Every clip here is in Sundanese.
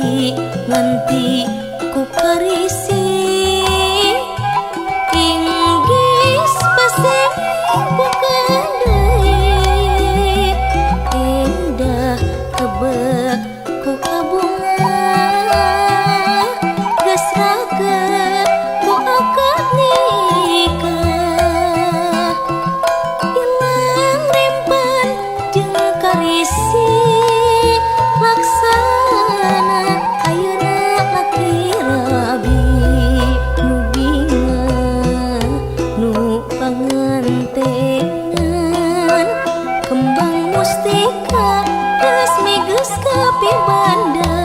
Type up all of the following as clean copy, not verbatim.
Nganti nganti ku karisi inggis paseng bukan deui indah kebek ku kabunga geus raket ku akad nikah ilang rempan jeung karisi laksana ayeuna laki rabi nu bingah nu pangantenan kembang mustika resmi geus kapibanda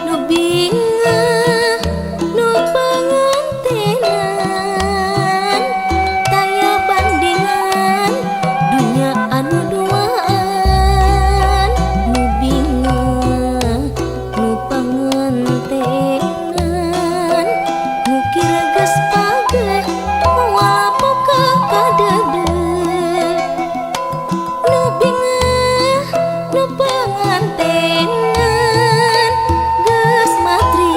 nu bingah nu pangantenan taya bandingan dunya anu duaan nu bingah nu pangantenan nu kira geus pageh moal poka kadede nu bingah nu pangantenan geus matri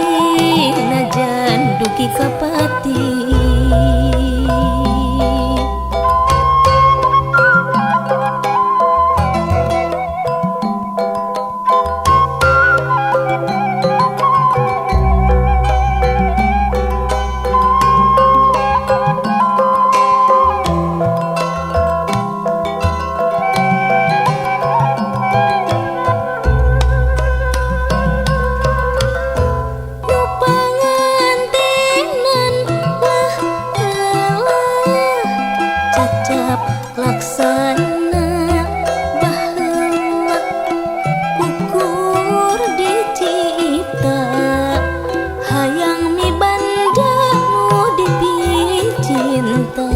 najan dugi ka pati. Nu pangantenan lah elah cacap laksana baheula ukur dicipta hayang mibanda nu dipicinta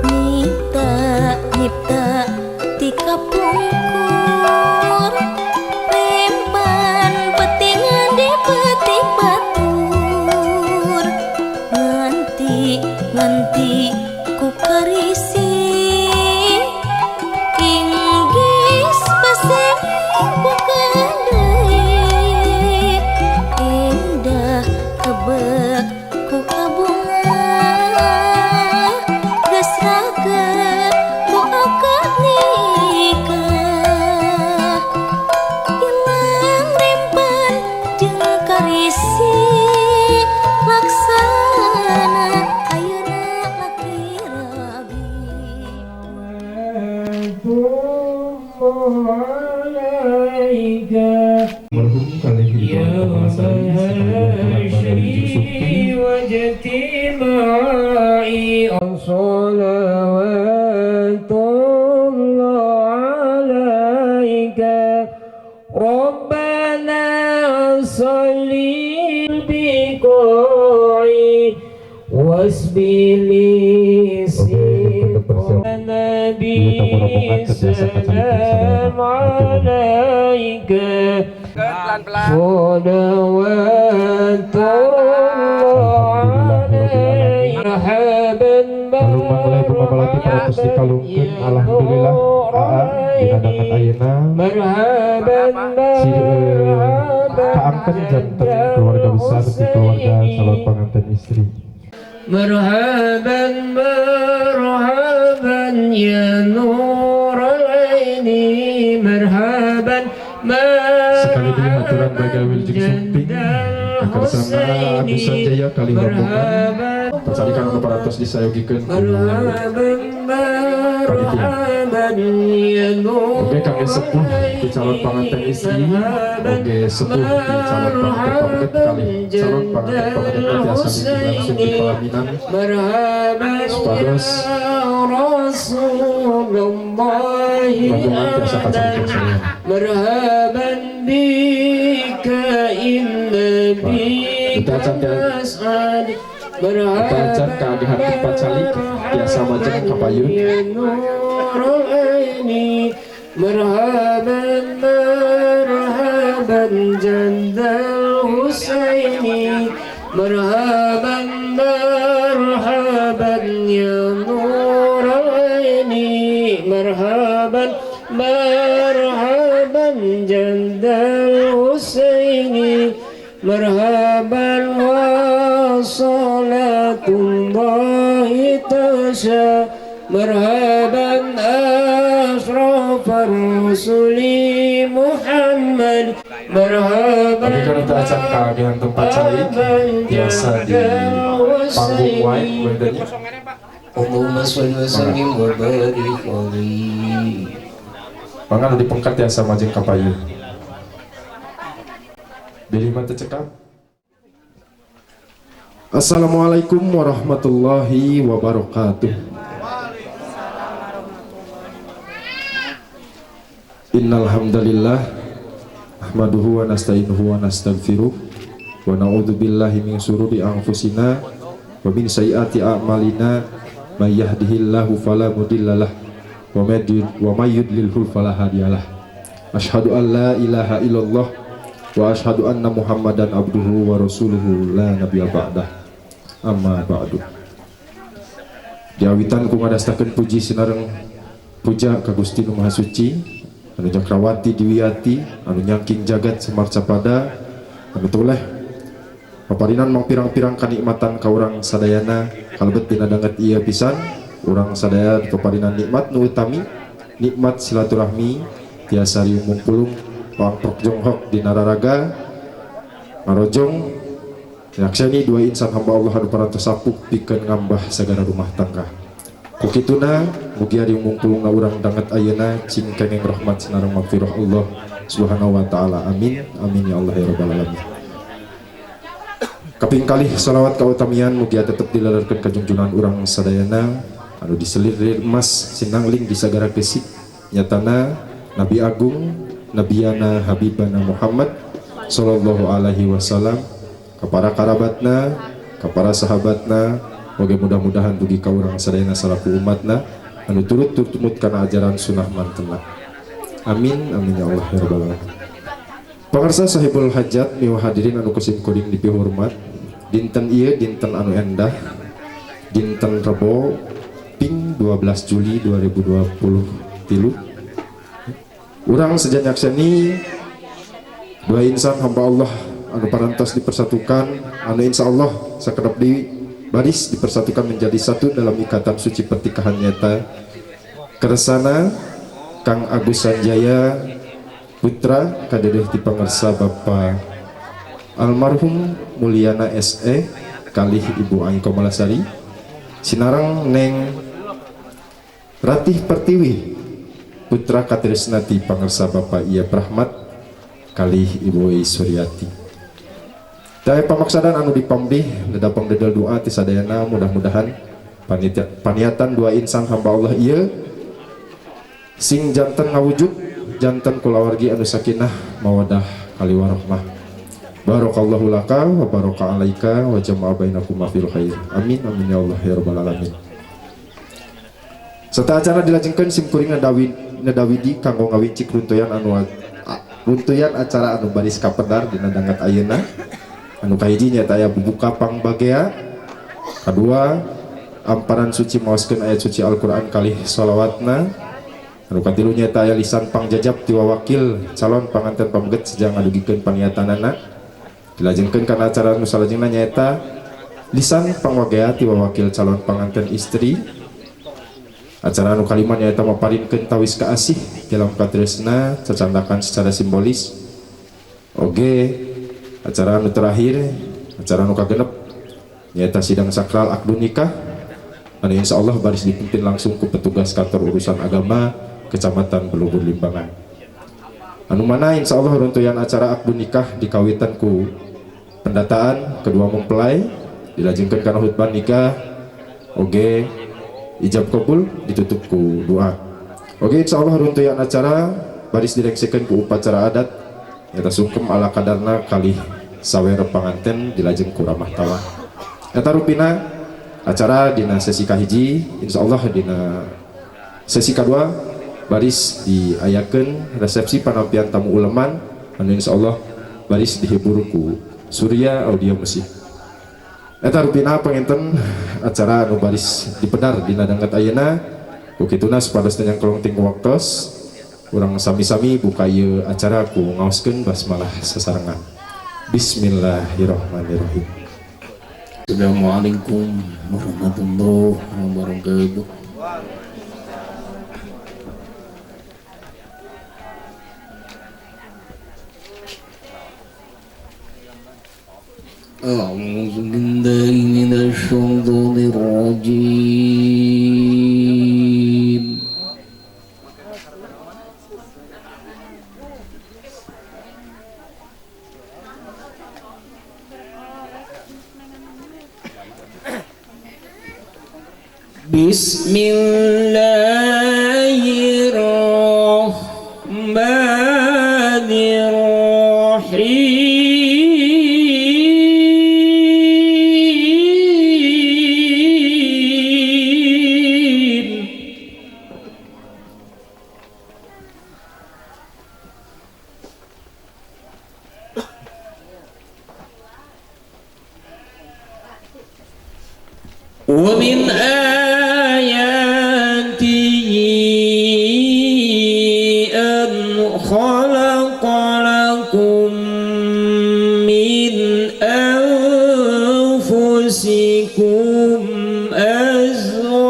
nyipta nyipta ti kapungkur rempan petingan di petik batur nganti nganti ku karisi inggis paseng bukan deui indah kebek ku kabunga geus raket ku akad nikah ilang rempan jeung karisi laksana ayeuna laki rabi. Almarhum kalih Ridwan Komalasari sekaligus Bapak Wilujeng Sumping. واجتماعي صلوات الله عليك ربنا صل بقاعي واسبلي النبي سلام عليك صلوات الله عليك مرحبا. Lalu mangulai pemapalati parantos dikalungkeun, alhamdulillah aa dina danget ayeuna مرحبا si kaangkeun janten keluarga besar di keluarga calon pengantin istri. مرحبا مرحبا يا نور العين مرحبا. Sekali deui haturan bagai Wilujeng Sumping bersama Agus Sanjaya kalih rombongan pacalikan anu parantos disayogikeun ku panitia. Oke, kangge sepuh di calon pengantin istri, oke sepuh di calon pengantin pameget kalih calon pengantin pameget tiasa langsung di pelaminan supados rombongan tiasa kacalikan sadayana. مرحبا بك إن بك نسعد. Acan kaagehan tempat calik tiasa majeng kapayun. يا نور عيني مرحبا مرحبا جد الحسين مرحبا مرحبا يا نور العين مرحبا مرحبا جد الحسين مرحبا وصلاة الله تغشى مرحبا أشرف الرسل محمد مرحبا. Tapi kan untuk acan kagihan tempat cai biasa di panggung wae bedanya. اللهم صل وسلم وبارك عليه. Mangga nu dipengkat tiasa majeng ka payun. Bilih mah teu cekap. Assalamualaikum warahmatullahi wabarakatuh. Innal hamdalillah nahmaduhu wa nasta'inuhu wa nastaghfiruh wa na'udzu billahi min syururi anfusina wa min sayyiati a'malina may yahdihillahu fala mudhillalah wa may yudlilhu fala hadiyalah. Asyhadu an la ilaha illallah wa asyhadu anna Muhammadan abduhu wa rasuluhu la nabiyya ba'dah. Amma ba'du. Diawitan ku ngadastakeun puji sinareng puja ka Gusti Nu Maha Suci anu Cakrawati Diwiati anu nyangking jagat Semar Capada anu toleh paparinan mangpirang-pirang kanikmatan ka urang sadayana kalebet dina danget ieu pisan urang sadaya dipaparinan nikmat nu utami nikmat silaturahmi tiasa riung mungpulung pangprok jonghok dina raraga ngarojong nyakseni dua insan hamba Allah anu parantos sapuk pikeun ngambah sagara rumah tangga. Ku kituna mugia riung mungpulungna urang danget ayeuna cing kenging rahmat sinareng magfirah Allah Subhanahu wa taala. Amin amin ya Allah ya rabbal alamin. Kaping kalih salawat kautamian mugia tetep dilelerkeun ka junjungan urang sadayana anu diselirir emas sinangling di sagara kesik nyatana Nabi Agung Nabiyana Habibana Muhammad sallallahu alaihi wasallam ka para karabatna ka para sahabatna oge mudah-mudahan dugi ka urang sadayana salaku umatna anu turut tumut kana ajaran sunah mantena. Amin amin ya Allah ya rabbal alamin. Pangarsa sahibul hajat miwa hadirin anu kusim kuring dipihormat, dinten ieu dinten anu endah, dinten Rebo ping 12 Juli 2023. Urang sejanyakseni dua insan hamba Allah anu parantos dipersatukan anu insyaallah sakedap di baris dipersatukan menjadi satu dalam ikatan suci pernikahan nyata. Kersana Kang Agus Sanjaya Putra kadedeh ti pangersa Bapa almarhum Mulyana SE kalih Ibu Aing Komalasari sinareng Neng Ratih Pertiwi Putra katresna ti pangersa Bapa Iya Prahmat kalih Ibu Suryati. Daya pamaksadan anu dipamdih nedapang dedel doa ti sadayana mudah-mudahan paniatan dua insan hamba Allah ieu sing janten ngawujud janten kulawargi anu sakinah mawadah kali warahmah. Barakallahu laka wa baraka alaika wa jama'a bainakuma fil khair. Amin amin ya Allah ya rabbal alamin. Serta acara dilajengkeun sim kuring nadawidi kanggo ngawincik runtuyan anu runtuyan acara anu baris kapedar dina danget ayeuna. Anu kahiji nyaeta aya bubuka pangbagea, kadua amparan suci maoskeun ayat suci Al-Qur'an kalih sholawatna, anu katilu nyaeta aya lisan pangjajab ti wawakil calon panganten pameget sejang ngadugikeun paniatanana. Dilajengkeun kana acara nu salajengna nyaeta lisan pangwagea ti wawakil calon panganten istri. Acara anu kalima nyaeta maparinkeun tawis kaasih dalam katresna cacandakan secara simbolis. Oge acara anu terakhir, acara anu kagenep nyaeta sidang sakral akdun nikah anu insyaallah baris dipimpin langsung ku petugas kantor urusan agama Kecamatan Balubur Limbangan. Anu mana insyaallah runtuyan acara akdun nikah dikawitan ku pendataan kedua mempelai dilajengkeun kana khutbah nikah oge ijab kabul ditutup ku doa. Oge insyaallah runtuyan acara baris direksikan ku upacara adat eta sungkem ala kadarna kalih sawer panganten dilajeng ku ramah tawa. Eta rupina acara dina sesi kahiji insyaallah dina sesi kadua baris diayakeun resepsi panampian tamu uleman anu insyaallah baris dihibur ku Surya Audio Musik. Eta rupina panginten acara anu baris dipedar dina danget ayeuna. Ku kituna supados teu nyangklong ting waktos. Urang sami-sami buka ieu acara ku ngaoskeun basmalah sasarengan. Bismillahirrahmanirrahim. Assalamualaikum warahmatullahi wabarakatuh. A'udzu billahi minasy syaithanir rajim. Bismillahirrahmanirrahim. ومن آياته أن خلق لكم من أنفسكم أزواجا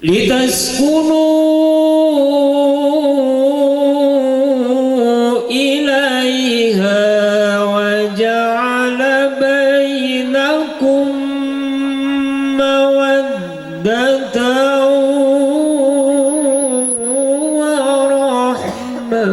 لتسكنوا إليها وجعل بينكم مودة ورحمة.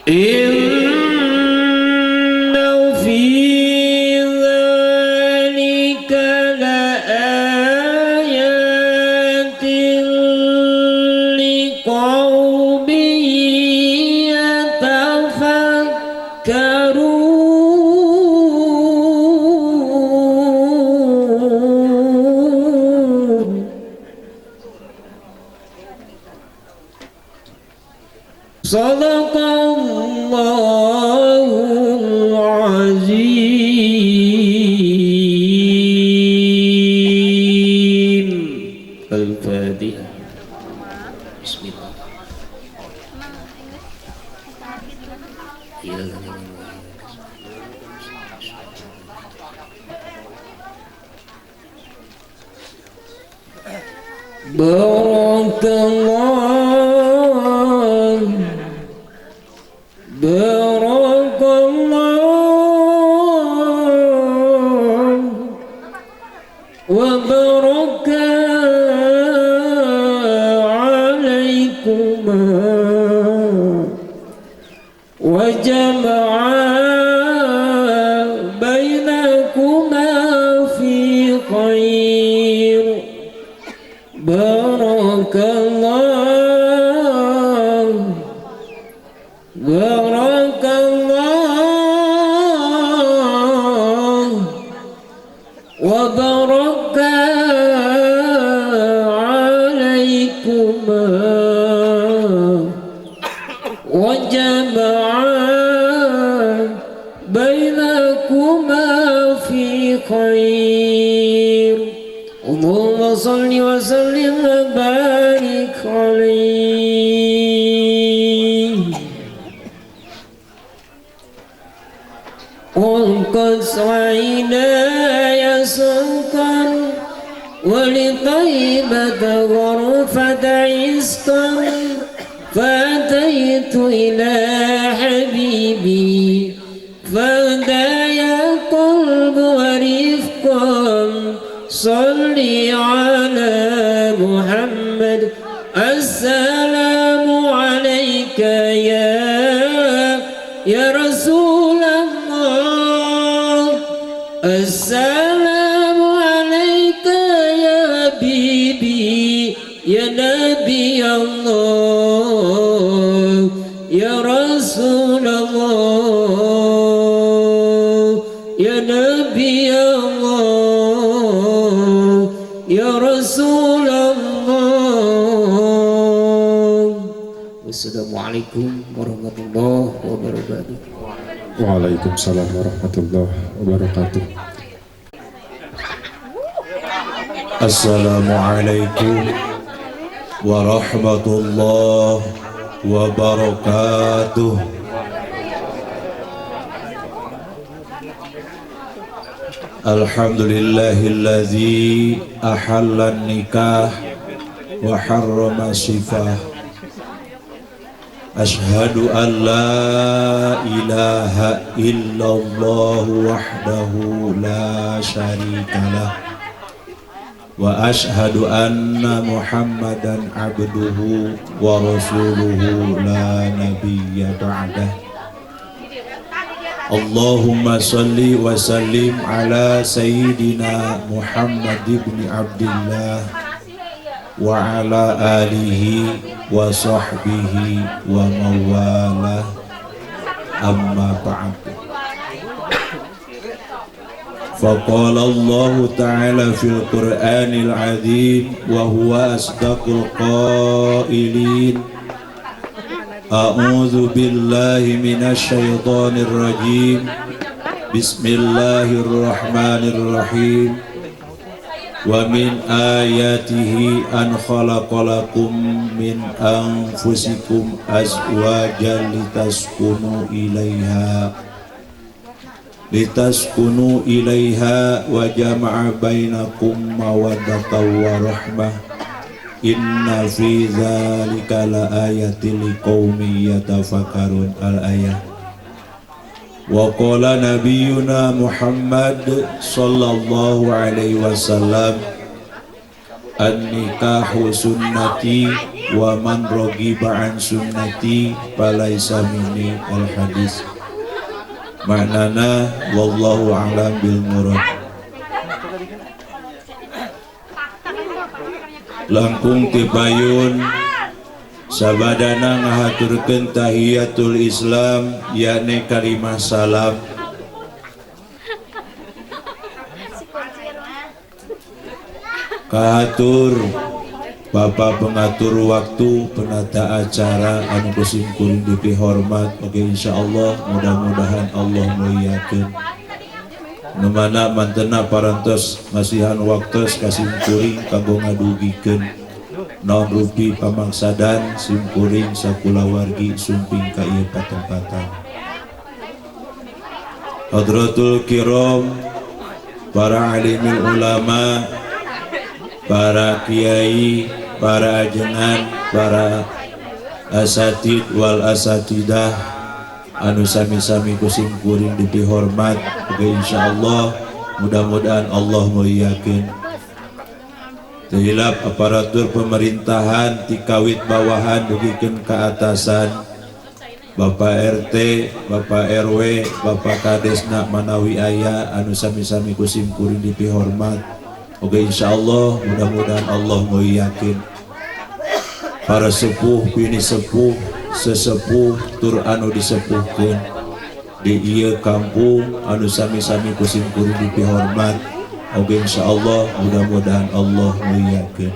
إن في ذلك لآيات لقوم يتفكرون. صدق الله العظيم. الفاتحة. بسم الله. بارك الله بارك الله وبارك عليكما وجمع بينكما في خير. بارك الله بارك الله وبارك عليكما وجمع بينكما في خير. اللهم صل وسلم وبارك عليه. وقد عيناي سكر ولطيبة غرفة عسكر، فأتيت إلى حبيبي فهدايا قلب ورفقا. صل على محمد. السلام عليك يا رسول الله. السلام عليك يا حبيبي يا نبي الله يا رسول الله يا نبي ya Rasul Allah. Wassalamualaikum warahmatullahi wabarakatuh. Waalaikumsalam warahmatullahi wabarakatuh. Assalamualaikum warahmatullahi wabarakatuh. Alhamdulillahilladzi ahalla nikah wa harrama sifah. Ashhadu an la ilaha illallah wahdahu la syarikalah wa ashhadu anna Muhammadan abduhu wa rasuluhu la nabiyya ba'dah. Allahumma salli wa sallim ala sayyidina Muhammad ibn Abdillah wa ala alihi wa sahbihi wa mawalah, amma ba'd. Faqala Allah ta'ala fil Qur'anil azim wa huwa asdaqul qailin. A'udzu billahi minasy syaithanir rajim. Bismillahirrahmanirrahim. Wa min ayatihi an khalaqalakum min anfusikum azwajan litaskunu ilaiha wa jama'a bainakum mawaddatan wa rahmah. Inna fi dzalika laayatin liqaumin yatafakkarun. Al-ayah. Wa qala nabiyyuna Muhammad sallallahu alaihi wasallam, an-nikahu sunnati wa man raghiba an sunnati falaisa minni. Al-hadis. Maknana wallahu a'lam bil murad. Langkung tibayun sabadana ngahaturkeun tahiyatul Islam yakni kalimah salam. Kahatur Bapak pengatur waktu penata acara anu kusim kuring dipihormat. Oke, insyaallah mudah-mudahan Allah muliakeun. Nu mana mantena parantos masihan waktos ka sim kuring kanggo ngadugikeun naon rupi pamangsadan sim kuring sakulawargi sumping ka ieu patempatan. Hadratul kiram, para alimil ulama, para kiai, para ajengan, para asatid wal asatidah anu sami-sami ku sim kuring dipihormat. Oke, insyaallah mudah-mudahan Allah muliakeun. Teu hilap aparatur pemerintahan tikawit bawahan dugikeun ka atasan, Bapak RT, Bapak RW, Bapak Kadesna manawi aya anu sami-sami ku sim kuring dipihormat. Oke, insyaallah mudah-mudahan Allah muliakeun. Para sepuh, bini sepuh, sesepuh tur anu disepuhkeun di ieu kampung anu sami-sami ku sim kuring dipihormat. Oke, insyaallah mudah-mudahan Allah muliakeun.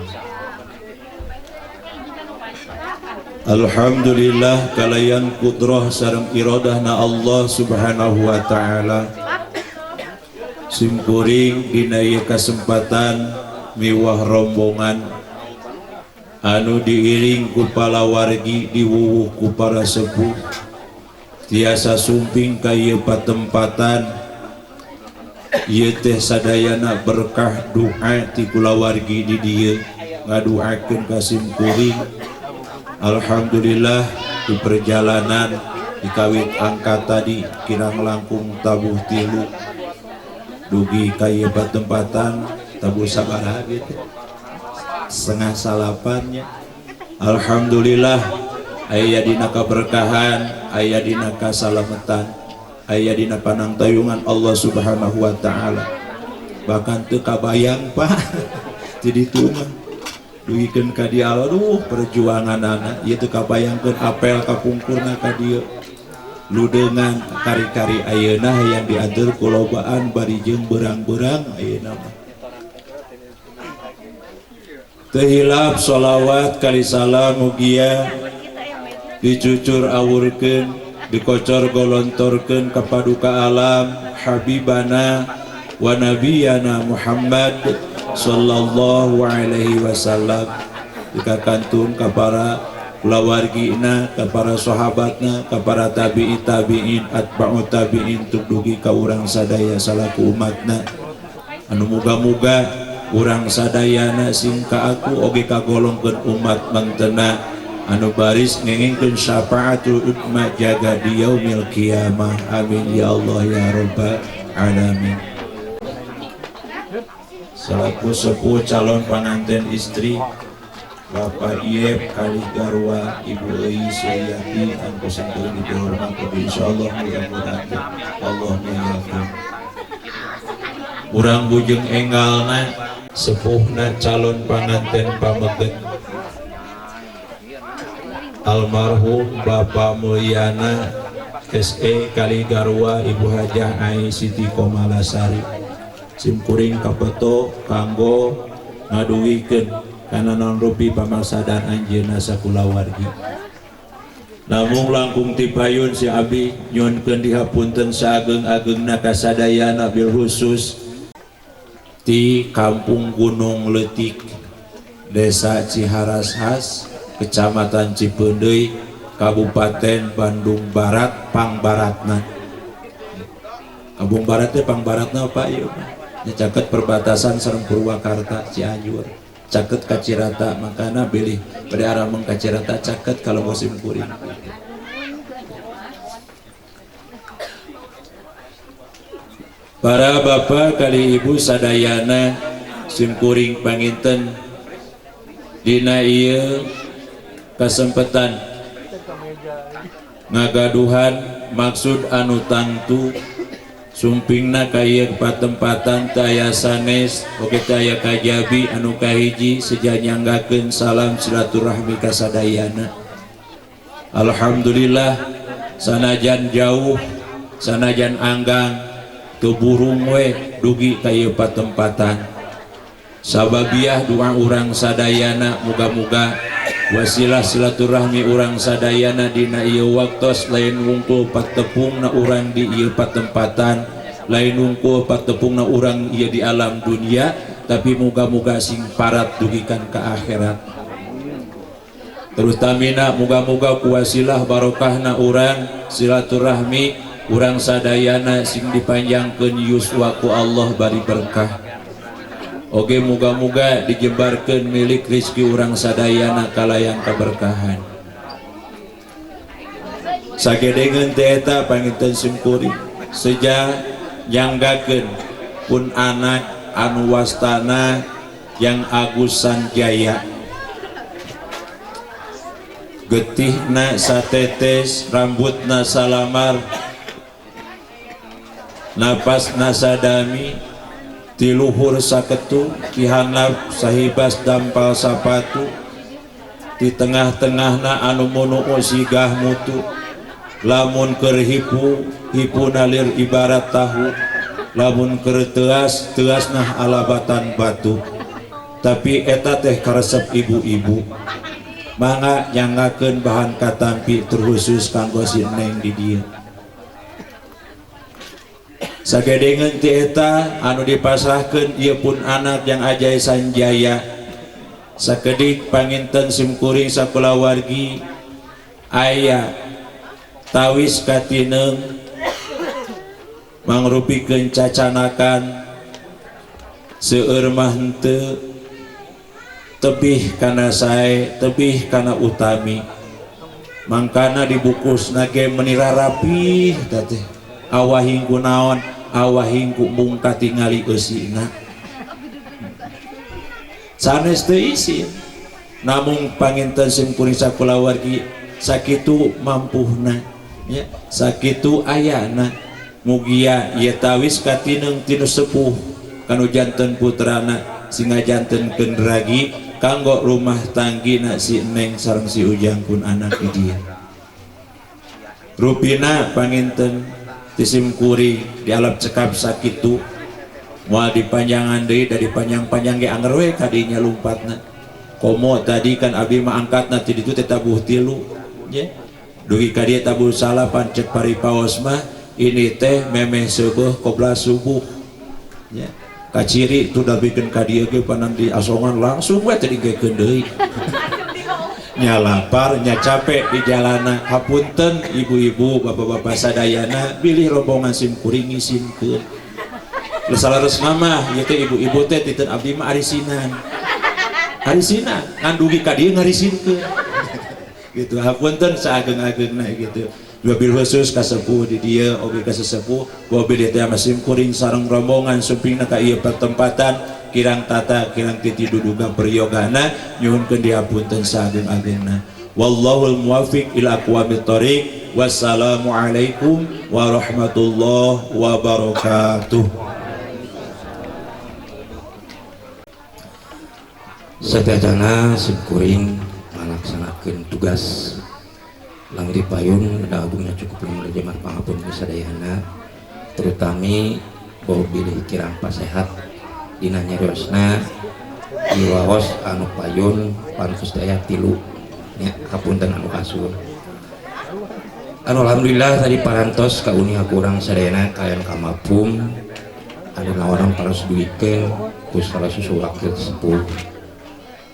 Alhamdulillah kalayan kudrah sareng iradahna Allah Subhanahu wa taala. Sim kuring dina ieu kasempatan miwah rombongan anu diiring ku palawargi diwuwuh ku para sepuh tiasa sumping ka ieu patempatan. Ieu teh sadayana berkah doa ti kulawargi di dieu ngaduakeun ka sim kuring. Alhamdulillah di perjalanan dikawit angka tadi kirang langkung tabuh tilu dugi ka ieu patempatan tabuh sabaraha gitu, setengah salapannya. Alhamdulillah aya dina kaberkahan, aya dina kasalametan, aya dina panangtayungan Allah Subhanahu wa taala. Bahkan teu kabayang Pak jadi mah dugikeun ka dieu, aduh perjuanganana ieu teu kabayangkeun apel kapungkurna ka dieu ludeungan kari-kari ayeuna hayang diatur ku lobaan bari jeung berang-berang ayeuna mah. Teu hilap sholawat kali salam mugia dicucur awurkeun dikocor golontorkeun ka paduka alam habibana wa nabiyana Muhammad sallallahu alaihi wasallam dikakantun ka para kulawargina ka para sahabatna ka para tabi'in tabi'in atba'u tabi'in dugi ka urang sadaya salaku umatna anu muga-muga urang sadayana sing ka aku oge kagolongkeun umat mantena anu baris ngengingkeun syafaatul ummah jaga di yaumil qiyamah. Amin ya Allah ya rabbal alamin. Selaku sepuh calon panganten istri Bapak Iep kali garwa Ibu Ei Suryati anu sempurna dihormati insyaallah mudah-mudahan Allah muliakeun. Urang bujeng enggalna sepuhna calon panganten pameget almarhum Bapak Mulyana SE kali garwa Ibu Hajah Ai Siti Komalasari simkuring kapeto kanggo ngaduwikeun kana naon rupi pamaksadan anjeunna sakulawargi. Namung langkung tipayun si abi nyuhunkeun dihapunten saageng-agengna kasadayana bil khusus di Kampung Gunung Leutik, Desa Ciharashas, Kecamatan Cipeundeuy, Kabupaten Bandung Barat, Pangbaratna. Kampung Barat teh Pangbaratna Pak ieu mah. Nya caket perbatasan sareng Purwakarta, Cianjur. Caket ka Cirata, makana bilih bade arameng ka Cirata caket kalau musim kuring. Para bapak kali ibu sadayana simkuring panginten dina ieu kasempatan ngagaduhan maksud anu tangtu sumpingna ka ieu patempatan teu aya sanes oge teu aya kajabi anu kahiji seja nyanggakeun salam silaturahmi ka sadayana. Alhamdulillah sanajan jauh sanajan anggang teu burung we dugi ka ieu patempatan. Sababiah doa urang sadayana muga-muga wasilah silaturahmi urang sadayana dina ieu waktos lain wungkul patepungna urang di ieu patempatan, lain wungkul patepungna urang ieu di alam dunia, tapi muga-muga sing parat dugikan ka akhirat. Terutamina muga-muga kuwasilah barokahna urang silaturahmi urang sadayana sing dipanjangkeun yuswa ku Allah bari berkah. Oge muga-muga dijembarkeun milik rizki urang sadayana kalayang keberkahan. Sagedengeun teh eta panginten simkuring seja nyanggakeun pun anak anu wastana yang Agus Sanjaya. Getihna satetes, rambutna salamar, napasna sadami, tiluhur saketu, tihanap sahibas dampal sapatu, di tengah-tengahna anu munuu sigah mutu, lamun keur hipu, hipu nalir ibarat tahu, lamun keur teas, teasnah alabatan batu. Tapi eta teh karesep ibu-ibu. Mangga nyanggakeun bahan katampi terkhusus kanggo si Neng di dieu. Sagedengeun ti eta anu dipasrahkeun ieu pun anak yang Ajay Sanjaya. Sakedik panginten simkuring sakulawargi aya tawis katineung mangrupikeun cacanakan seueur mah henteu tebih kana sae tebih kana utami mangkana dibukusna ge meni rarapih teh awahing ku naon awahing ku mung katingali eusina sanes teu isin namung panginten simkuring sakulawargi sakitu mampuhna nya sakitu ayana mugia ieu tawis katineung tinu sepuh kanu janten putrana sehingga janten kendragi kanggo rumah tanggina si Neng sareng si Ujang pun anak dia. Rupina panginten tisimkuri di alam cekap sakitu Moal dipanjangan deui da dipanjang-panjang ge anger we kadinya lumpatna. Komo tadi kan abdi mah angkatna ti ditu teh tabuh tilu nya. Dugi ka dieu tabuh salapan cek paripaos mah ini teh memeh seubeuh qobla subuh nya. Kaciri tuh da bikin ka dieu ge panan di asongan langsung we teh digekeun deui. Nya lapar nya capek di jalana. Hapunten ibu-ibu bapak-bapak sadayana bilih rombongan sim kuring ngisinkeun. Leres mah ieu teh ibu-ibu teh titen abdi mah arisinan. Arisinan ngan dugi ka dieu ngarisinkeun. Gitu hapunten saageng-agengna gitu. Wabil khusus ka sepuh di dieu oge ka sesepuh wabil teh sim kuring sareng rombongan sumpingna ka ieu pertempatan kirang tata kirang titi duduga priyogana nyuhunkeun dihapunten saageng-agengna. Wallahul muwaffiq ila aqwamit thoriq. Wassalamualaikum warahmatullahi wabarakatuh. Sadayana simkuring ngalaksanakeun tugas langri payun da agungnya cukup lumrah jemar pangapunten sadayana terutami bahwa bilih kirang pasehat dina nyariosna diwaos anu payun panutus daya tilu nya hapunten anu kasur. Anu alhamdulillah tadi parantos kauni kurang sadayana kalian kamapum anu nawaran paros duikeun ku salah susu wakil sepuh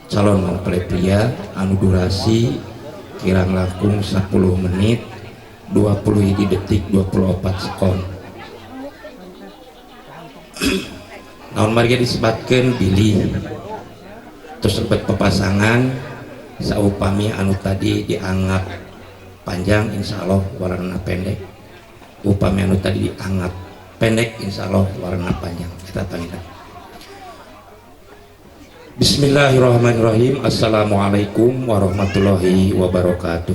calon mempelai pria anu durasi kirang langkung 10 menit 20 detik 24 sekon. Naon marga disebatkeun bilih terus lebet pepasangan saupami anu tadi dianggap panjang insyaallah warna pendek, upami anu tadi dianggap pendek insyaallah warna panjang. Kita panggil. Bismillahirrahmanirrahim. Assalamualaikum warahmatullahi wabarakatuh.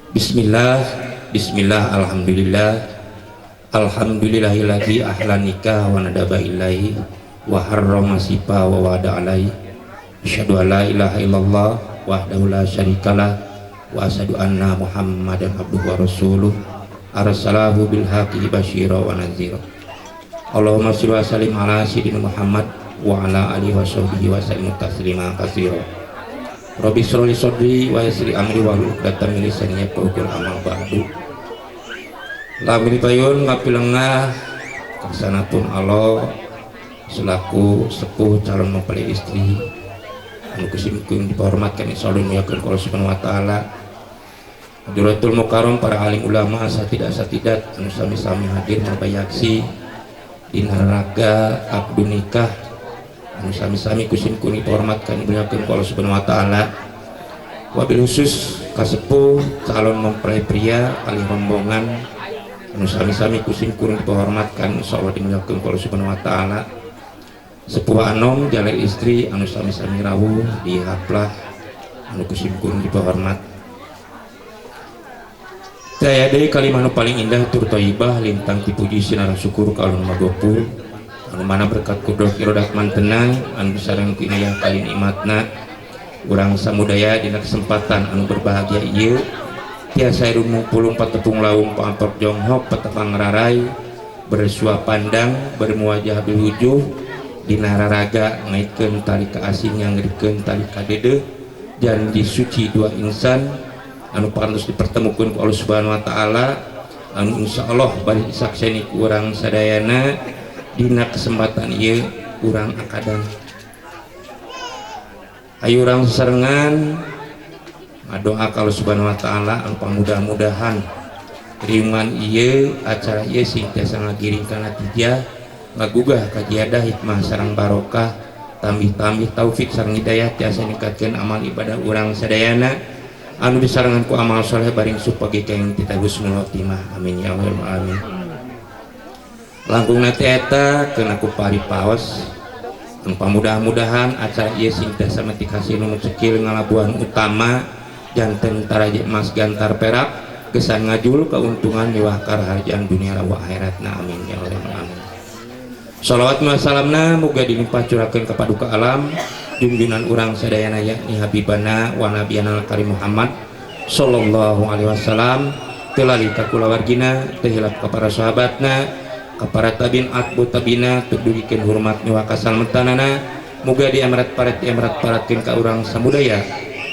Bismillah, bismillah, alhamdulillah. Alhamdulillahilladzi ahlan nikah wa nadaba ilaihi wa harrama sifa wa wada alaihi. Asyhadu an la ilaha illallah wahdahu la syarikalah wa asyhadu anna Muhammadan abduhu wa rasuluh arsalahu bil haqqi basyira wa nadhira. Allahumma sholli wa sallim ala sayyidina Muhammad wa ala alihi wa sahbihi wa sallim taslima katsira. Rabbi shrah li sadri wa yassir li amri wahlul 'uqdatam min lisani yafqahu qouli amma ba'du. Lamun payun ngapilengah kersanapun Allah selaku sepuh calon mempelai istri anu kusim-kuing dihormatkan insyaallah muliakeun ku Allah Subhanahu wa taala. Hadratul Mukarram para alim ulama asatidah-asatidat anu sami-sami hadir mabayaksi dina raga abdu nikah anu sami-sami kusim-kuing dihormatkan dimuliakeun ku Allah Subhanahu wa taala. Wabil khusus kasepuh calon mempelai pria alih rombongan anu sami-sami kusim-kuing dihormatkan insyaallah dimuliakeun ku Allah Subhanahu wa taala. Sepuh anom jalur istri anu sami-sami rawuh di haplah anu kusim-kuing dihormat. Daya deui kalimah nu paling indah tur thayyibah lintang dipuji sinareng syukur ka Allah Magopur anu mana berkat kudrat irodat mantena anu sareng ku inayah kali nikmatna urang samudaya dina kesempatan anu berbahagia ieu tiasa rumung pulung patepung laung paamprok jonghok patepang rarai bersua pandang bermuajah bilwujuh dina raraga ngaitkeun tali kaasing ngangrikeun tali kadeudeung janji suci dua insan anu parantos dipertemukeun ku Allah Subhanahu wa taala anu insyaallah bari disakseni ku urang sadayana dina kesempatan ieu urang akadan. Ayo urang sasarengan ngadoa ka Allah Subhanahu wa taala anu pamudah-mudahan riungan ieu acara ieu sing tiasa ngagiring kana natijah ngagugah kajiadah hikmah sareng barokah tambih-tambih taufik sareng hidayah tiasa ningkatkeun amal ibadah urang sadayana anu disarengan ku amal soleh baring supagi keng tita husnul khotimah. Amin ya rabbal alamin. Langkung nate eta keuna ku paripaos anu pamudah-mudahan acara ieu sing tiasa metik hasil nu cekil ngalabuhan utama janten taraje emas gantar perak kesan ngajul keuntungan miwah karaharjaan dunia wa akhiratna. Amin ya rabbal alamin. Shalawat wa salamna muga dilimpah curahkeun ka paduka alam junjunan urang sadayana yakni habibana wa nabiyana karim Muhammad sallallahu alaihi wasallam teu lali ka kulawargina teu hilap ka para sahabatna Ka para tabiin atbu tabina tur dugikeun hormat nyawa kasalmetanana muga diamrat paret diamrat paratkeun ka urang samudaya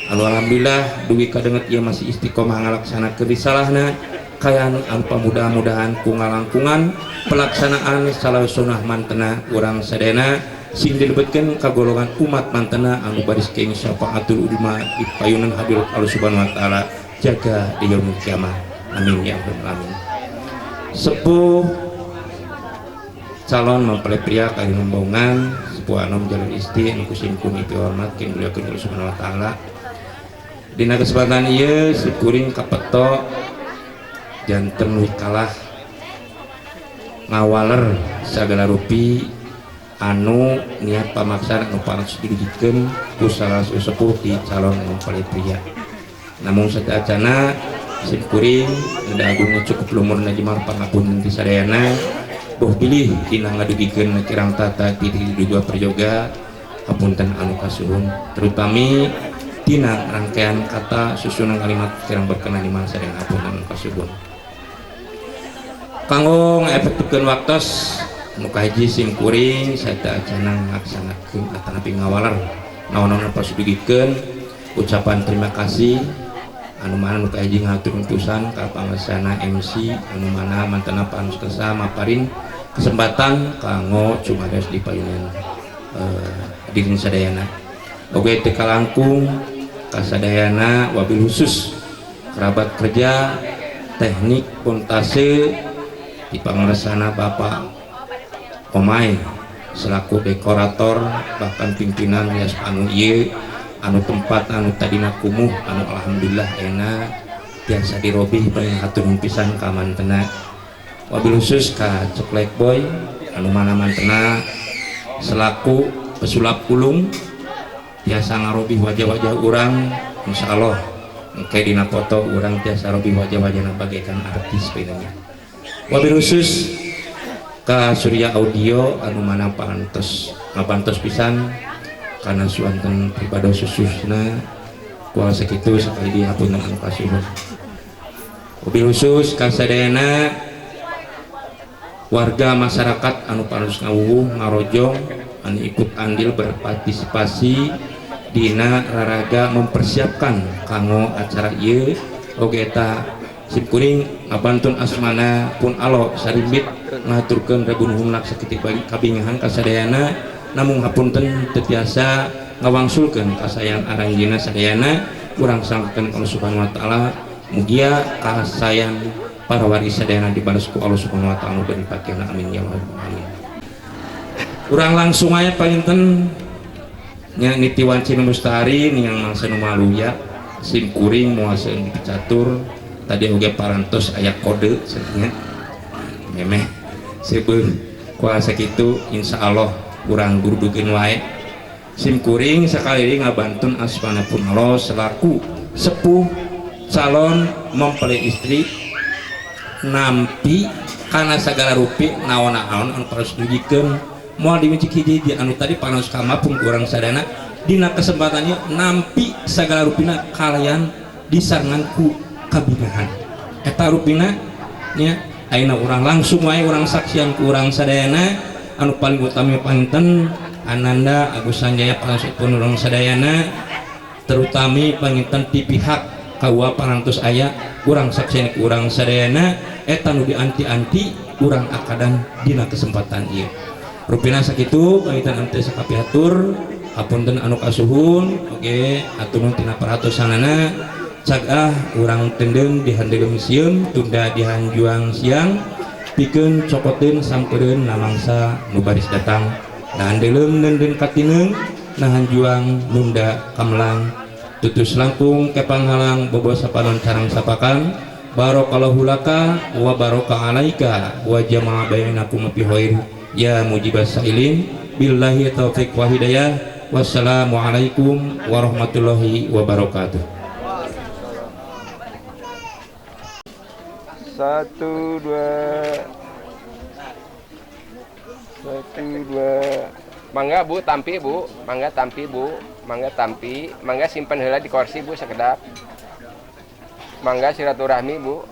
anu alhamdulillah dugi kadenget ieu masih istiqomah ngalaksanakeun risalahna kayan anu pamudah-mudahan ku ngalangkungan pelaksanaan salawat sunnah mantena urang sadayana sing dilebetkeun ka golongan umat mantena anu baris keng syafaatul udma di payunan hadirat Allah Subhanahu wa taala jaga di yaumil kiamah. Amin ya rabbal alamin. Sepuh calon mempelai pria kali rombongan sepuh anom jalur isti anu kusim kuring dihormatkeun muliakeun Allah Subhanahu wa taala. Dina kesempatan ieu sikuring kapeto janten wikalah ngawaler sagala rupi anu niat pamaksan anu panas diwujudkeun ku salah sepuh di calon mempelai pria. Namun sateuacana simkuring da agungna cukup lumurna jemar pangapunten ti sadayana boh bilih dina ngadugikeun kirang tata ti dua perjoga hapunten anu kasuhun terutami tina rangkaian kata susunan kalimat kirang berkenan di masa sadayana hapunten anu kasuhun. Kanggo ngefektifkeun waktos nu kahiji simkuring sateuacana ngalaksanakeun atanapi ngawaler naon-naon pasudugikeun ucapan terima kasih anu mana nu kahiji ngahaturkeun pisan ka pangesana MC anu mana mantena panus kersa maparin kesempatan kanggo cumados di payunan hadirin sadayana. Oge teu kalangkung kasadayana wabil khusus kerabat kerja teknik montase di pangersana Bapak Omai selaku dekorator bahkan pimpinan rias panggung ieu anu tempat anu tadina kumuh anu alhamdulillah enak biasa dirobih paling hatur pisan ka mantena wabil khusus ka Ceklek Boy anu mana mantena selaku pesulap ulung biasa ngarobih wajah-wajah urang insyaallah engke dina foto urang biasa robih wajah-wajahna bagaikan artis bedanya. Wabil khusus ka Surya Audio anu mana parantos ngabantos pisan karena suanten pribados sususna kuala sakitu sekali di hapunten anu kasuhun. Wabil khusus ka sadayana warga masyarakat anu parantos ngawuwuh ngarojong anu ikut andil berpartisipasi dina raraga mempersiapkan kanggo acara ieu oge eta simkuring ngabantun asmana pun alo sarimbit ngaturkeun rebu nuhun sakitu bagi kabingahan kasadayana namung hapunten teu tiasa ngawangsulkeun kasayan aranjeunna sadayana urang sangkakeun Allah Subhanahu wa taala mugia kasayan para waris sadayana dibalas ku Allah Subhanahu wa taala beri pakena amin ya rabbal alamin. Urang langsung aya panginten nya niti wanci mustahari niang mangsa nu maluya simkuring moal seueur dicatur tadi oge parantos aya kode cenah memeh seubeuh kuasa kitu insyaallah urang gurudugeun wae simkuring sakali deui ngabantun asmana pun Allah selaku sepuh calon mempelai istri nampi kana sagala rupi naon-naon anu parantos dugikeun moal dimicik hiji-hiji anu tadi parantos kamapung urang sadana dina kesempatannya nampi sagala rupina kalayan disarengan ku kabingahan eta rupina nya ayeuna urang langsung wae urang saksian ku urang sadayana anu paling utami panginten Ananda Agus Sanjaya pangaksudpun urang sadayana terutami panginten ti pihak KUA parantos aya urang saksian ku urang sadayana eta nu dianti-anti urang akadan dina kesempatan ieu rupina sakitu panginten anu teu sakapihatur hapunten anu kasuhun oge atur nuhun tina perhatosanana cagah urang tendeng dihandelem sieun tunda dihanjuang siang pikeun cokoteun sampereun namangsa nu baris datang nahan deulem neundeun katineung nahan juang nunda kamelang tutus langkung kepanghalang bobo sapanon carang sapakan barakallahu laka wa baraka alaika wa jama'a bainakum fi khair ya mujibas sailin billahi taufik wa hidayah wassalamualaikum warahmatullahi wabarakatuh. 1 2 1 2. Mangga Bu, tampi Bu, mangga tampi Bu, mangga tampi, mangga simpen heula di kursi Bu sekedap. Mangga silaturahmi Bu.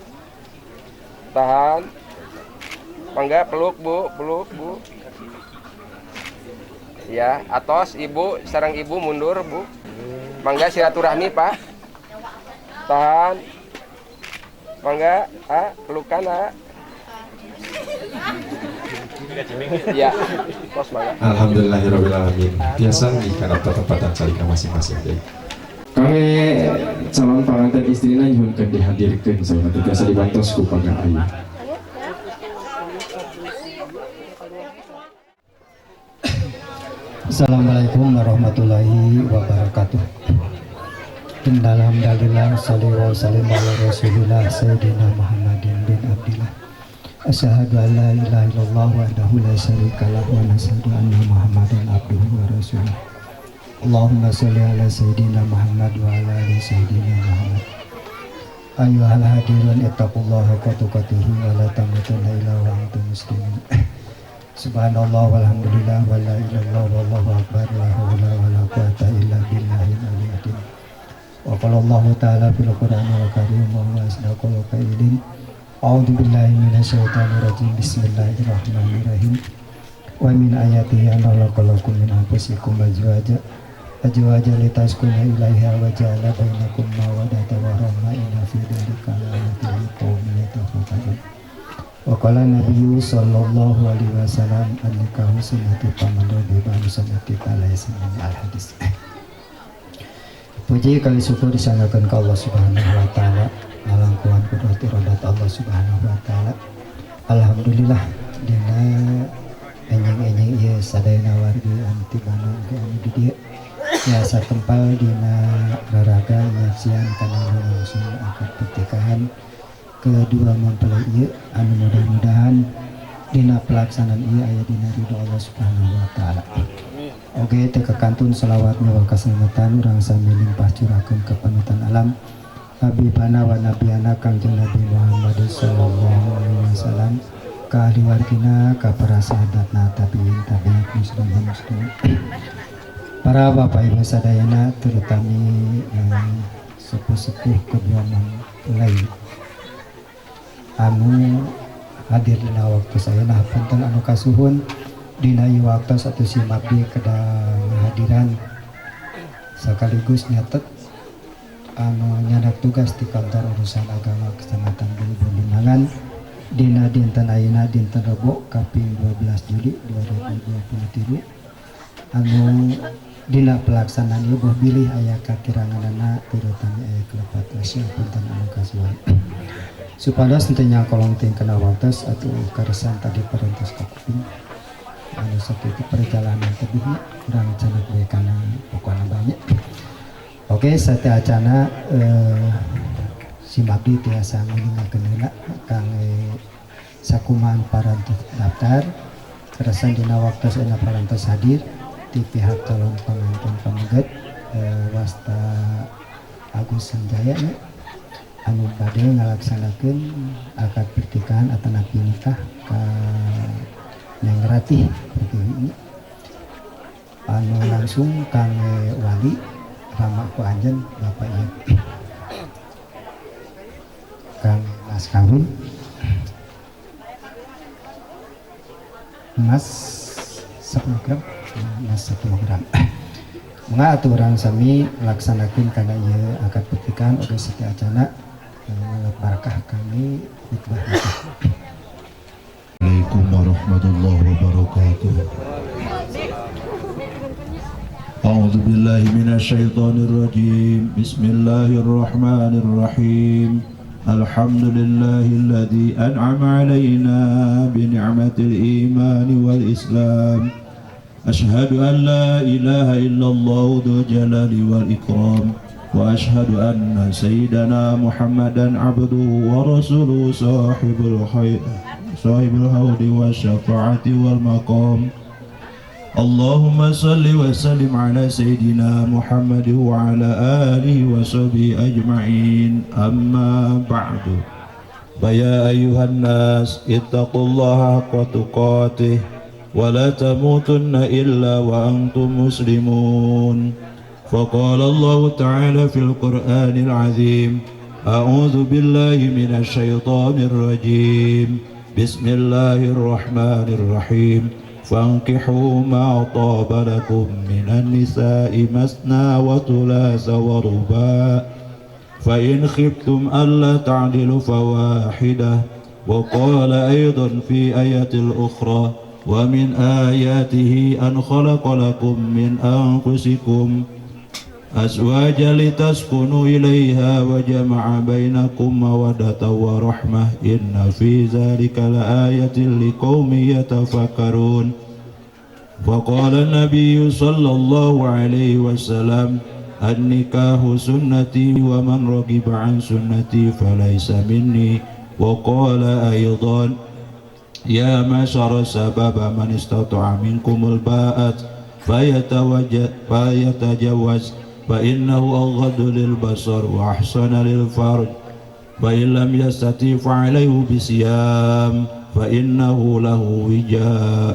Tahan. Mangga peluk Bu, peluk Bu. Ya, atos Ibu, sareng Ibu mundur Bu. Mangga silaturahmi Pak. Tahan. Mangga, ah, pelukan ah. Ya, tos mangga. Alhamdulillahirabbil alamin. Biasa di kana tempatan calika masing-masing deui. Kangge calon panganten istrina nyuhunkeun dihadirkeun saurna teh biasa dibantos ku Pangga Ayu. Assalamualaikum warahmatullahi wabarakatuh. Alhamdulillah sholli wa sallim ala rasulillah sayyidina Muhammadin bin Abdillah. Asyhadu an la ilaha illallah wahdahu la syarikalah wa nasyhadu anna Muhammadan abduhu wa rasuluh. Allahumma sholli ala sayyidina Muhammad wa ala ali sayyidina Muhammad. Ayyuhal hadirun ittaqullaha haqqa tuqatih wa la tamutunna illa wa antum muslimun. Subhanallah walhamdulillah wa la ilaha illallah wallahu akbar la haula wa la quwata illa billahil aliyyil azim. Wa qala Allahu ta'ala fil Qur'anil Karim wa huwa asdaqul qailin. A'udzu billahi minasyaitonir rajim. Bismillahirrahmanirrahim. Wa min ayatihi an khalaqalakum min anfusikum azwaja azwaja litaskunu ilaiha wa ja'ala bainakum mawaddatan wa rahmah inna fi dzalika laayatin liqaumin yatafakkarun. Wa qala nabiyyu sallallahu alaihi wasallam an-nikahu sunnati faman raghiba an sunnati falaysa minni al-hadis. Puji kali syukur disanggahkan ke Allah Subhanahu wa taala, ngalangkuhan kudrat iradat Allah Subhanahu wa taala. Alhamdulillah dina enjing-enjing ieu sadayana wargi anu ti Bandung ge anu di dieu biasa tempal dina raraga nyaksian kana langsung akad pernikahan kedua mempelai ieu anu mudah-mudahan dina pelaksanaan ieu aya dina ridho Allah Subhanahu wa taala. Oge teu kakantun selawat nyawa kaselamatan urang sami limpah curahkeun ka panutan alam Habibana wa nabiyana Kangjeng Nabi Muhammad sallallahu alaihi wasallam ka ahli wargina ka para sahabatna tabiin tabiat muslimin muslimin. Para bapak ibu sadayana terutami sepuh-sepuh kedua mempelai anu hadir dina waktu saya nah punten anu kasuhun dina ieu waktu satu simabdi kedah hadiran sekaligus nyatet anu nyadak tugas di kantor urusan agama Kecamatan Bululimbangan dina dinten ayeuna dinten Rebo kaping 12 Juli 2023 anu dina pelaksanaan ieu boh bilih aya kakiranganana terutama aya kelepat asya punten anu kasuhun supados henteu nyakolong ting kana waktos atuh karesan tadi parantos ka kuping anu sakitu perjalanan tebihnya kurang canak bae kana pokona banyak. Oke, satya acana simabdi tiasa nguningakeun heula kangge sakumahan parantos daftar keresan dina waktos ena parantos hadir di pihak calon pengantin pameget wasta Agus Sanjaya nya anu bade ngalaksanakeun akad pernikahan atanapi nikah ka Neng Ratih Pertiwi anu langsung kangge wali rama ku anjeun bapak ieu kang mas kawin emas 10 gram emas 10 gram. Mangga atuh urang sami laksanakeun kana ieu akad pernikahan oge satya acana ngalap barakah kami khutbah nikah. Assalamualaikum warahmatullahi wabarakatuh. A'udzu billahi minasyaitonir rajim. Bismillahirrahmanirrahim. Alhamdulillahilladzi an'ama 'alaina bi ni'matil iman wal islam. Asyhadu an la ilaha illallah dzul jalali wal ikram wa asyhadu anna sayyidana Muhammadan abduhu wa rasuluhu sahibul khair sahibul haudi wasyafaati wal maqam. Allahumma salli wa sallim ala sayyidina Muhammad wa ala alihi wa sahbihi ajma'in. Amma ba'du. Fa ya ayyuhan nas ittaqullaha haqqa tuqatih wa la tamutunna illa wa antum muslimun. Faqala Allah ta'ala fil Qur'anil azim. A'udzu billahi minasy syaithanir rajim. Bismillahirrahmanirrahim. Fankihu ma taba lakum minan nisa'i masna wa thulatha wa ruba' fa in khiftum alla ta'dilu fawahidah. Wa qala aidan fi ayatil ukhra wa min ayatihi an khalaqa lakum min anfusikum azwaja litaskunu ilaiha wa jama'a bainakum mawaddatan wa rahmah inna fi dzalika laayatin liqaumin yatafakkarun. Wa qala an-nabiyyu sallallahu alaihi wasallam an-nikahu sunnati wa man raghiba an sunnati falaysa minni. Wa qala aidan ya ma'syara sababa man istata'a minkumul ba'at fayatajawaz fa innahu aghaddu lil basar wa ahsana lil farj fa in lam yastati fa alayhi bisiyam fa innahu lahu wija.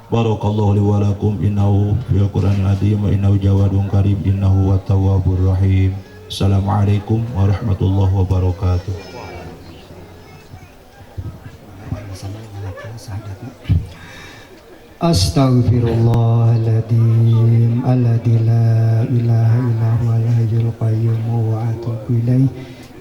Barakallahu li wa lakum innahu fil qur'anil azim wa innahu jawadun karim innahu wat tawwabur rahim. Assalamualaikum warahmatullahi wabarakatuh. Astaghfirullahaladzim alladzi la ilaha illa huwal hayyul qayyum wa atubu ilaih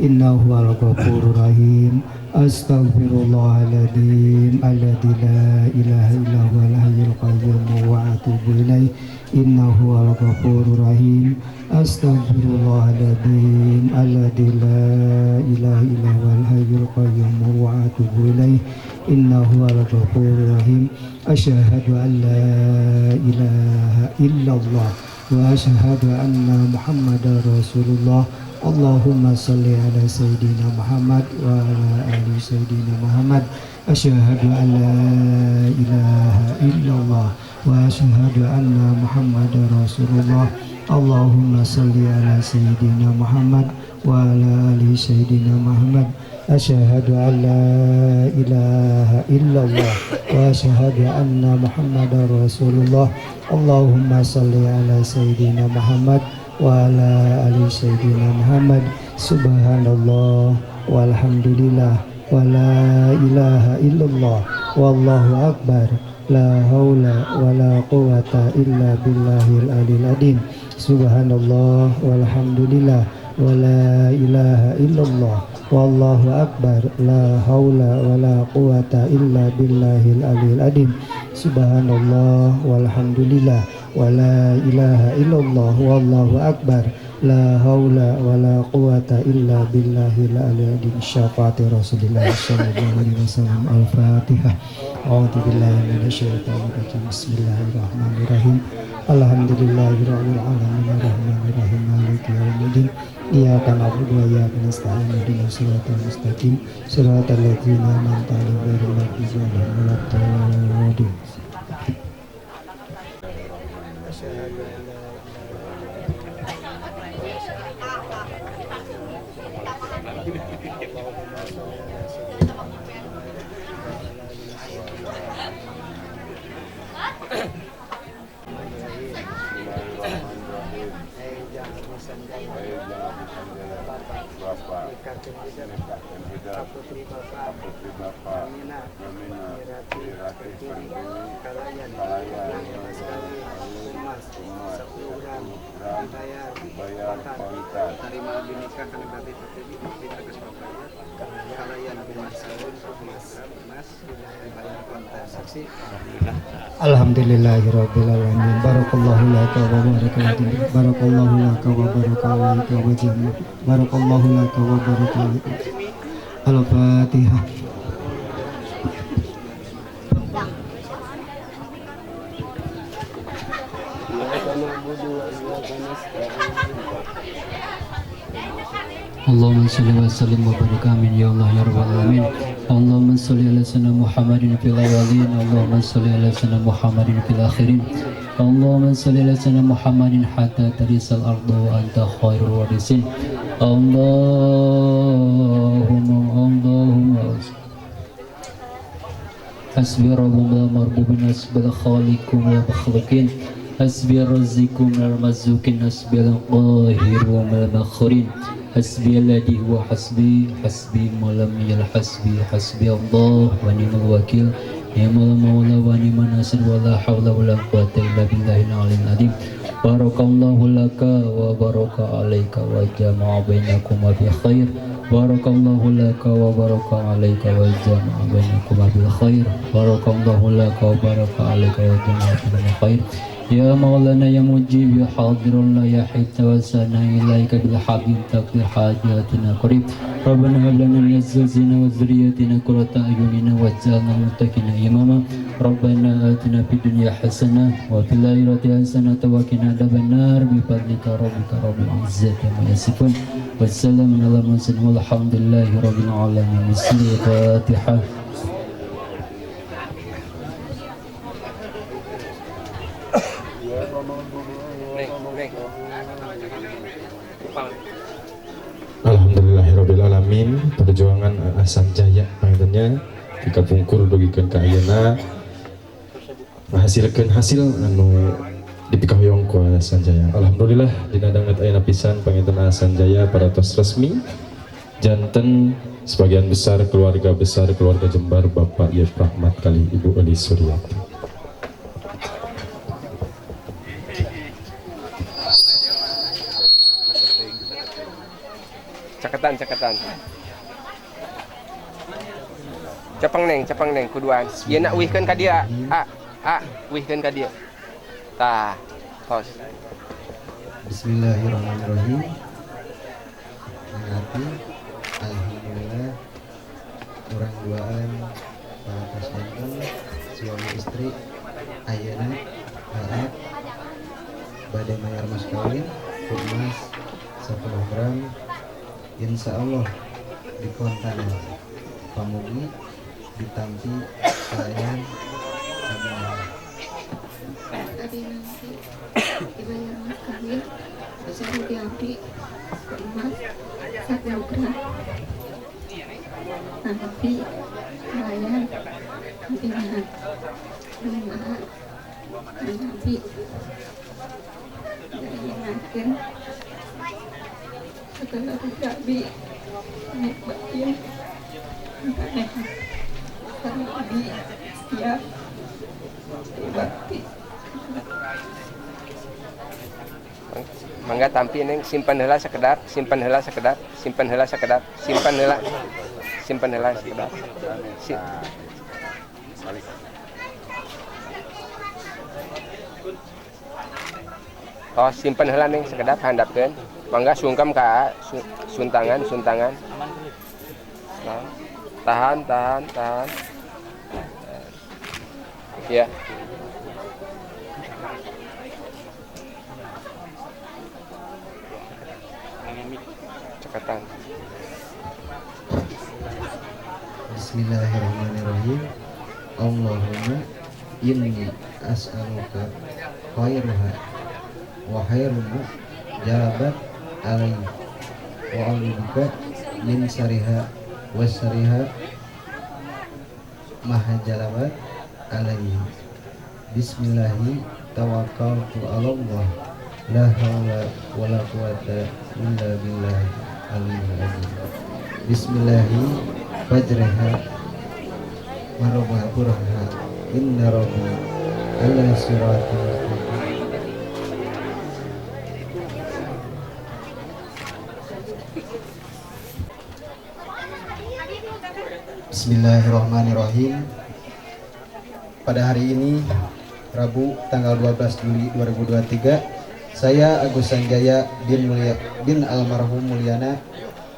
innahu huwal ghafurur rahim. Astaghfirullahaladzim alladzi la ilaha illa huwal hayyul qayyum wa atubu ilaih innahu huwal ghafurur rahim. Astaghfirullahaladzim alladzi la ilaha illa huwal hayyul qayyum wa atubu ilaih innahu huwal ghafurur rahim. Asyhadu an la ilaha illallah wa asyhadu anna Muhammadar Rasulullah. Allahumma salli ala sayyidina Muhammad wa ala ali sayyidina Muhammad. Asyhadu an la ilaha illallah wa asyhadu anna Muhammadar Rasulullah. Allahumma salli ala sayyidina Muhammad wa ala ali sayyidina Muhammad. Asyhadu an la ilaha illallah wa asyhadu anna Muhammadar Rasulullah. Allahumma salli ala sayyidina Muhammad wa ala ali sayyidina Muhammad. Subhanallah walhamdulillah wa la ilaha illallah wallahu akbar la haula wa la quwata illa billahil alil azim. Subhanallah walhamdulillah wa la ilaha illallah wallahu akbar la haula wa la quwata illa billahil alil azim. Subhanallah walhamdulillah wa la ilaha illallah wallahu akbar la haula wa la quwata illa billahil alil azim. Syafaati Rasulillah sallallahu alaihi wasallam. Al-Fatihah. A'udzu billahi minasyaitonir rajim. Bismillahirrahmanirrahim. Alhamdulillahirabbil alamin arrahmanirrahim maliki yaumiddin. Iyyaka na'budu wa iyyaka nasta'in ihdinas siratal mustaqim siratal ladzina an'amta 'alaihim ghairil maghdubi 'alaihim waladdallin. Alhamdulillahirabbil alamin. Barakallahu laka wa baraka alaik. Barakallahu laka wa baraka alaika wa jami. Barakallahu laka wa baraka alaika. Al-Fatihah. Allahumma shalli wa sallim wa barik amin ya Allah ya rabbal alamin. Allahumma shalli ala sayyidina Muhammadin fil awwalin. Allahumma shalli ala sayyidina Muhammadin fil akhirin. Allahumma shalli ala sayyidina Muhammadin hatta tarisal ardu wa anta khairul warisin. Allahumma hasbi rabbul marbubin hasbil khaliqum wal makhluqin hasbi razzikum wal marzuqin hasbil qahir wal makhurin. Hasbi alladhi huwa hasbi, hasbi ma lam yalhasbi, hasbi Allah wa ni'mal wakil, ni'mal maula wa ni'man nasir, wa la hawla wa la quwwata illa billahil aliyil azim. Barakallahu laka wa baraka alaika wa jama'a bainakuma bi khair. Barakallahu laka wa baraka alaika wa jama'a bainakuma bil khair. Barakallahu laka wa baraka alaika wa jama'a bainakuma bil khair. Ya Maulana ya Mujib ya Hadirun la ya Hayy tawassana ilaika bil habib taqdir hajatina qarib. Rabbana hab lana min azwajina wa dhurriyyatina qurrata a'yunina waj'alna lil muttaqina imama. Rabbana atina fid dunya hasanah wa fil akhirati hasanah wa qina adzabannar bi fadlika rabbika rabbil izzati amma yasifun. Wassalamun ala mursalin walhamdulillahi rabbil alamin. Al-Fatihah. Alhamdulillahirabbil alamin, perjuangan Sanjaya pangintennya dikapungkur dugikeun ka ayeuna menghasilkeun hasil anu dipikahoyong ku Sanjaya. Alhamdulillah dina danget ayeuna pisan panginten Sanjaya paratos resmi janten sebagian besar keluarga Jembar Bapak Yep Rahmat kali Ibu Eli Suryati. Caketan, caketan. Cepeng neng, kuduan. Ieu nak wihkeun ka dia. A, a, wihkeun ka dia. Tah, tos. Bismillahirrahmanirrahim. Nanti alhamdulillah kurang duaan para pasien suami istri ayeuna harap bade mayar mas kawin emas 10 gram insya Allah dikontanan pamugi ditampi kalian abi nanti dibayar mas kawin seperti abdi emas 1 gram nanti kalian dengan rumah nanti ingatkan setelah abi naik batin karena abi siap bakti. Mangga tampi neng, simpan heula sekedap, simpan heula sekedap, simpan heula sekedap, simpan heula, simpan heula sekedap. Oh, simpan heula neng sekedap handapkeun. Mangga sungkem ka suntangan, suntangan. Nah, tahan, tahan, tahan. Ya. Cekatan. Bismillahirrahmanirrahim. Allahumma inni as'aluka khairaha wa khairu ma jalabat alaihi wa a'udzubika min syarriha wa syarriha ma jalabat alaihi. Bismillahi tawakkaltu ala Allah la haula wala quwata illa billahi aliyil azim. Bismillahi fajraha wa rabbaha inna rabbi ala siratal mustaqim. Bismillahirrahmanirrahim. Pada hari ini Rabu tanggal 12 Juli 2023, saya Agus Sanjaya bin almarhum Mulyana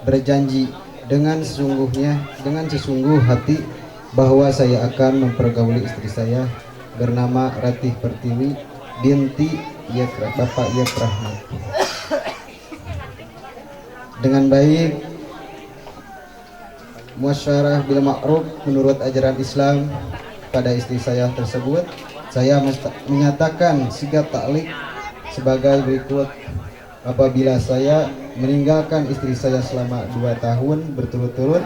berjanji dengan sesungguh hati bahwa saya akan mempergauli istri saya bernama Ratih Pertiwi binti Bapak Yep Rahmat dengan baik, muasyarah bil ma'ruf menurut ajaran Islam. Pada istri saya tersebut, saya menyatakan sigap taklik sebagai berikut. Apabila saya meninggalkan istri saya selama 2 tahun berturut-turut,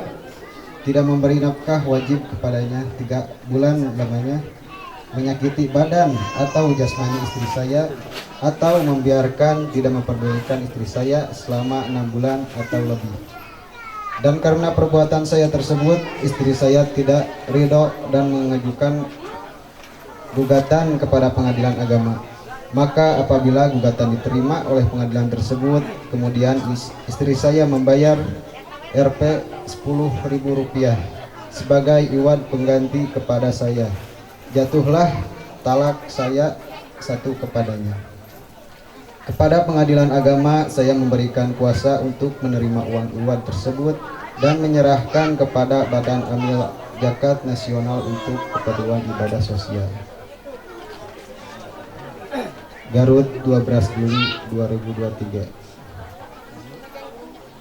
tidak memberi nafkah wajib kepadanya 3 bulan lamanya, menyakiti badan atau jasmani istri saya atau membiarkan tidak memperdulikan istri saya selama 6 bulan atau lebih. Dan karena perbuatan saya tersebut, istri saya tidak ridho dan mengajukan gugatan kepada pengadilan agama. Maka apabila gugatan diterima oleh pengadilan tersebut, kemudian istri saya membayar Rp 10.000 sebagai iwad pengganti kepada saya. Jatuhlah talak saya satu kepadanya. Kepada pengadilan agama saya memberikan kuasa untuk menerima uang iwad tersebut dan menyerahkan kepada Badan Amil Zakat Nasional untuk keperluan ibadah sosial. Garut, 12 Juli 2023.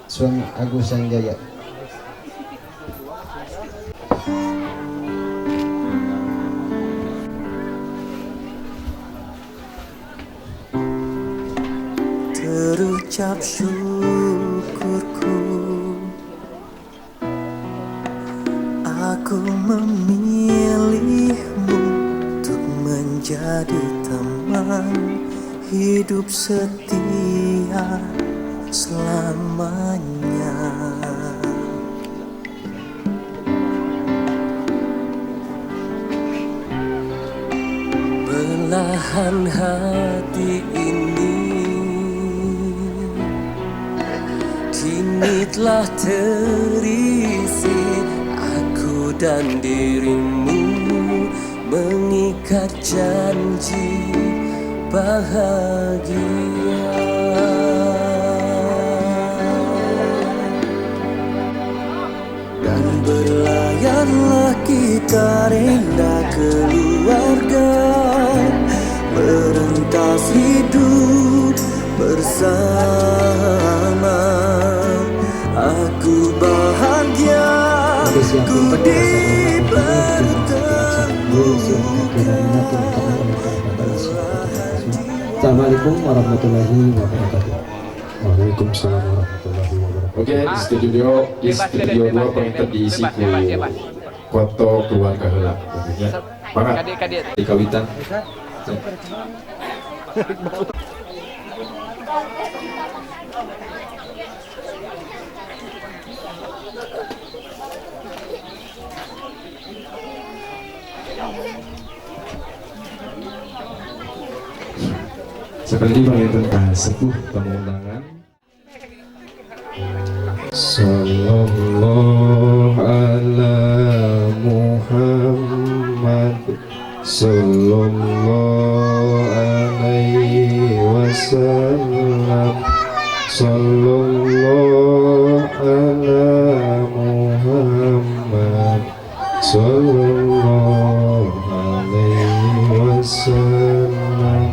Suami Agus Sanjaya. Terucap syukurku, aku memilihmu untuk menjadi teman hidup setia selamanya. Belahan hati ini kini telah terisi. Aku dan dirimu mengikat janji bahagia. Dan berlayarlah kita renda keluarga, merentas hidup bersama. Aku bahagia, ku dipertemukan. Assalamualaikum warahmatullahi wabarakatuh. Waalaikumsalam warahmatullahi wabarakatuh. Oke, di studio 2 pengen diisi ku foto keluarga heula tentunya. Mangga di kawitan. Sekali lagi tentang sepuh tamu undangan. Sallallahu ala Muhammad sallallahu alaihi wasallam, sallallahu ala Muhammad sallallahu alaihi wasallam.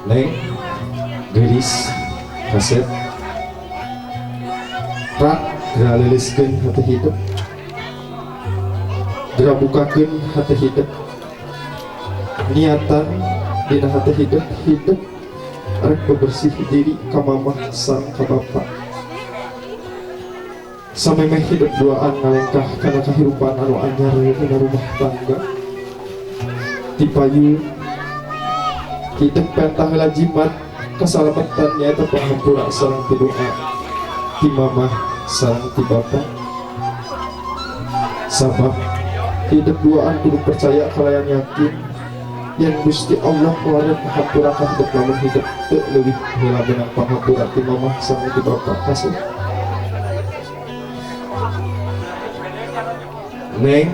Neng Geulis, kasep rak, geura leuleuskeun hati hidup, geura bukakeun hati hidup, niatan dina hati hidup, hidup rek bebersih diri ka mamah sareng ka bapa. Samemeh hidup duaan ngalengkah kana kahirupan anu anyar dina rumah tangga, tipayu hidup pentah heula jimat keselamatan, nyaeta panghampura sareng ti doa ti mamah sareng ti bapa. Sabab hidup duaan kudu percaya kalayan yakin yang Gusti Allah ngeluarin panghampura ka hidup lamun hidup teu leuwih heula meunang panghampura ti mamah sareng ti bapa. Kasih Neng,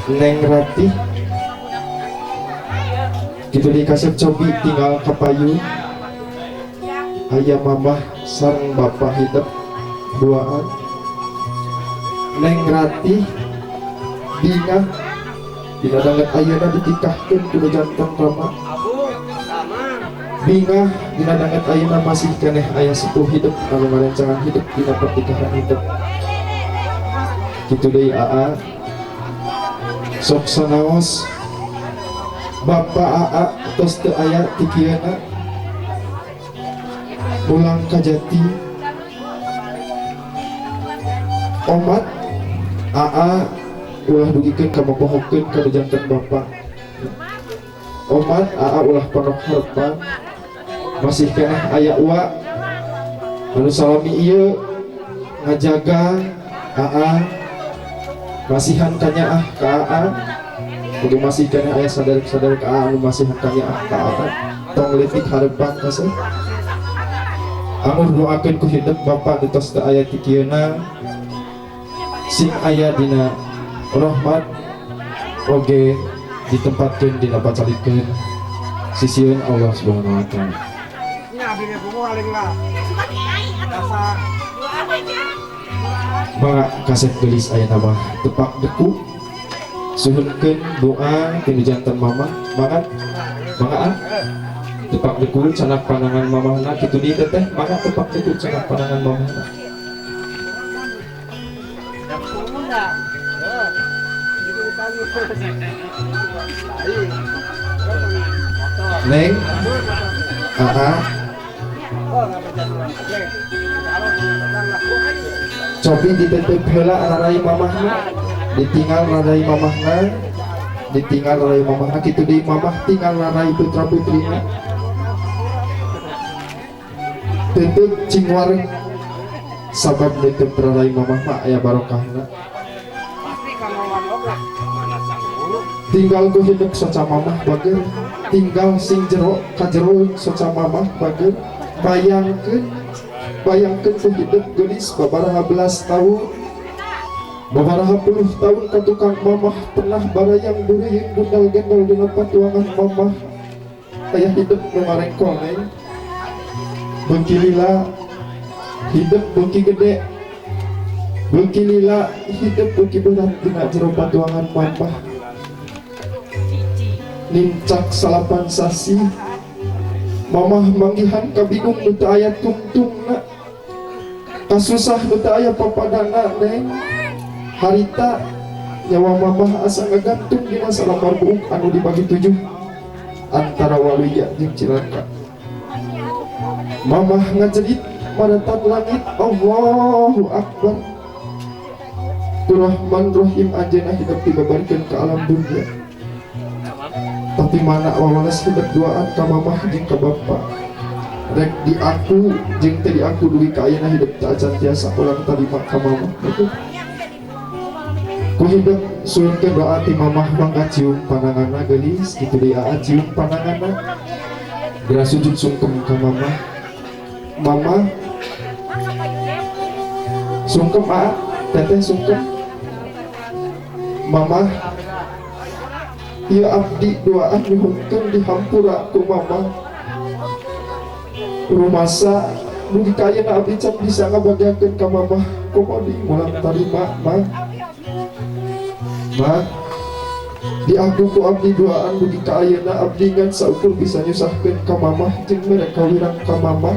Neng Ratih, gitu di kasep cobi tinggal kapayu ayah mamah sareng bapak hidup duaan. Neng Ratih bingah dina danget ayeuna ditikahkeun kudu jantan rama. Bingah dina danget ayeuna masih keneh aya sepuh hidup anu ngarencangan hidup dina pernikahan hidup. Kitu deui aa, sok sanaos Bapak aa tos teu aya ti kieuna, pulang ka jati. Omat aa ulah dugikeun ka mapohokeun ka nu janten bapa. Omat aa ulah pondok harapan masih keneh aya uwa anu salami ieu ngajaga aa masihan kanyaah ka aa kudu masih keneh aya saderek-saderek aa anu masihan kanyaah ka aa tong leutik harepan kasih angur doakeun ku hidup bapa nu tos teu aya ti kieuna sing aya dina rahmat oge ditempatkeun dina pacalikeun sisieun Allah Subhanahu wa taala. Mangga kasep geulis aya nama tepak deku suhunkeun doa ti janten mama mangga mangga tepak deku canak panangan mamahna kitu di teteh mangga tepak deku canak panangan mamahna. Neng aa cobi ditetep heula rarai mamahna ditinggal rarai mamahna ditinggal rarai mamahna kitu deui mamah tinggal rarai putra putrina tetep cing wareg sabab netep rarai mamah mah aya barokahna. Tinggal ku hidup soca mamah bager tinggal sing jero ka jero soca mamah bager bayangkeun bayangkeun ku hidup geulis babaraha belas tahun babaraha puluh tahun ka tukang mamah pernah barayang bureuyeung gundal gendol dina patuangan mamah aya hidup nu ngarengkol neng beuki lila hidup beuki gede beuki lila hidup beuki berat dina jero patuangan mamah nincak salapan sasi mamah manggihan kabingung nu teu aya tungtungna kasusah nu teu aya papadana neng harita nyawa mamah asa ngagantung dina salambar buuk anu dibagi tujuh antara waluya jeung cilaka. Mamah ngajerit maratan langit Allahu Akbar Rahman Rahim anjeunna hidup dibabarkeun ka alam dunia. Tapi mana wawalas hidup duaan ka mamah jeung ka bapa rek di aku jeung teu di aku dugi ka ayeuna hidup teu acan tiasa ulang tarima ka mamah. Ku hidup suhunkeun doa ti mamah mangga cium pananganna geulis kitu deui aa cium pananganna geura sujud sungkem ka mamah. Mamah sungkem aa teteh sungkem mamah. Ya abdi doaan nyuhunkeun dihampura ku mamah rumasa dugi ka ayeuna abdi can bisa ngabagiakeun ka mamah komo di mulang tarima mah mah diaku ku abdi doaan dugi ka ayeuna abdi ngan saukur bisa nyusahkeun ka mamah jeung mere kawirang ka mamah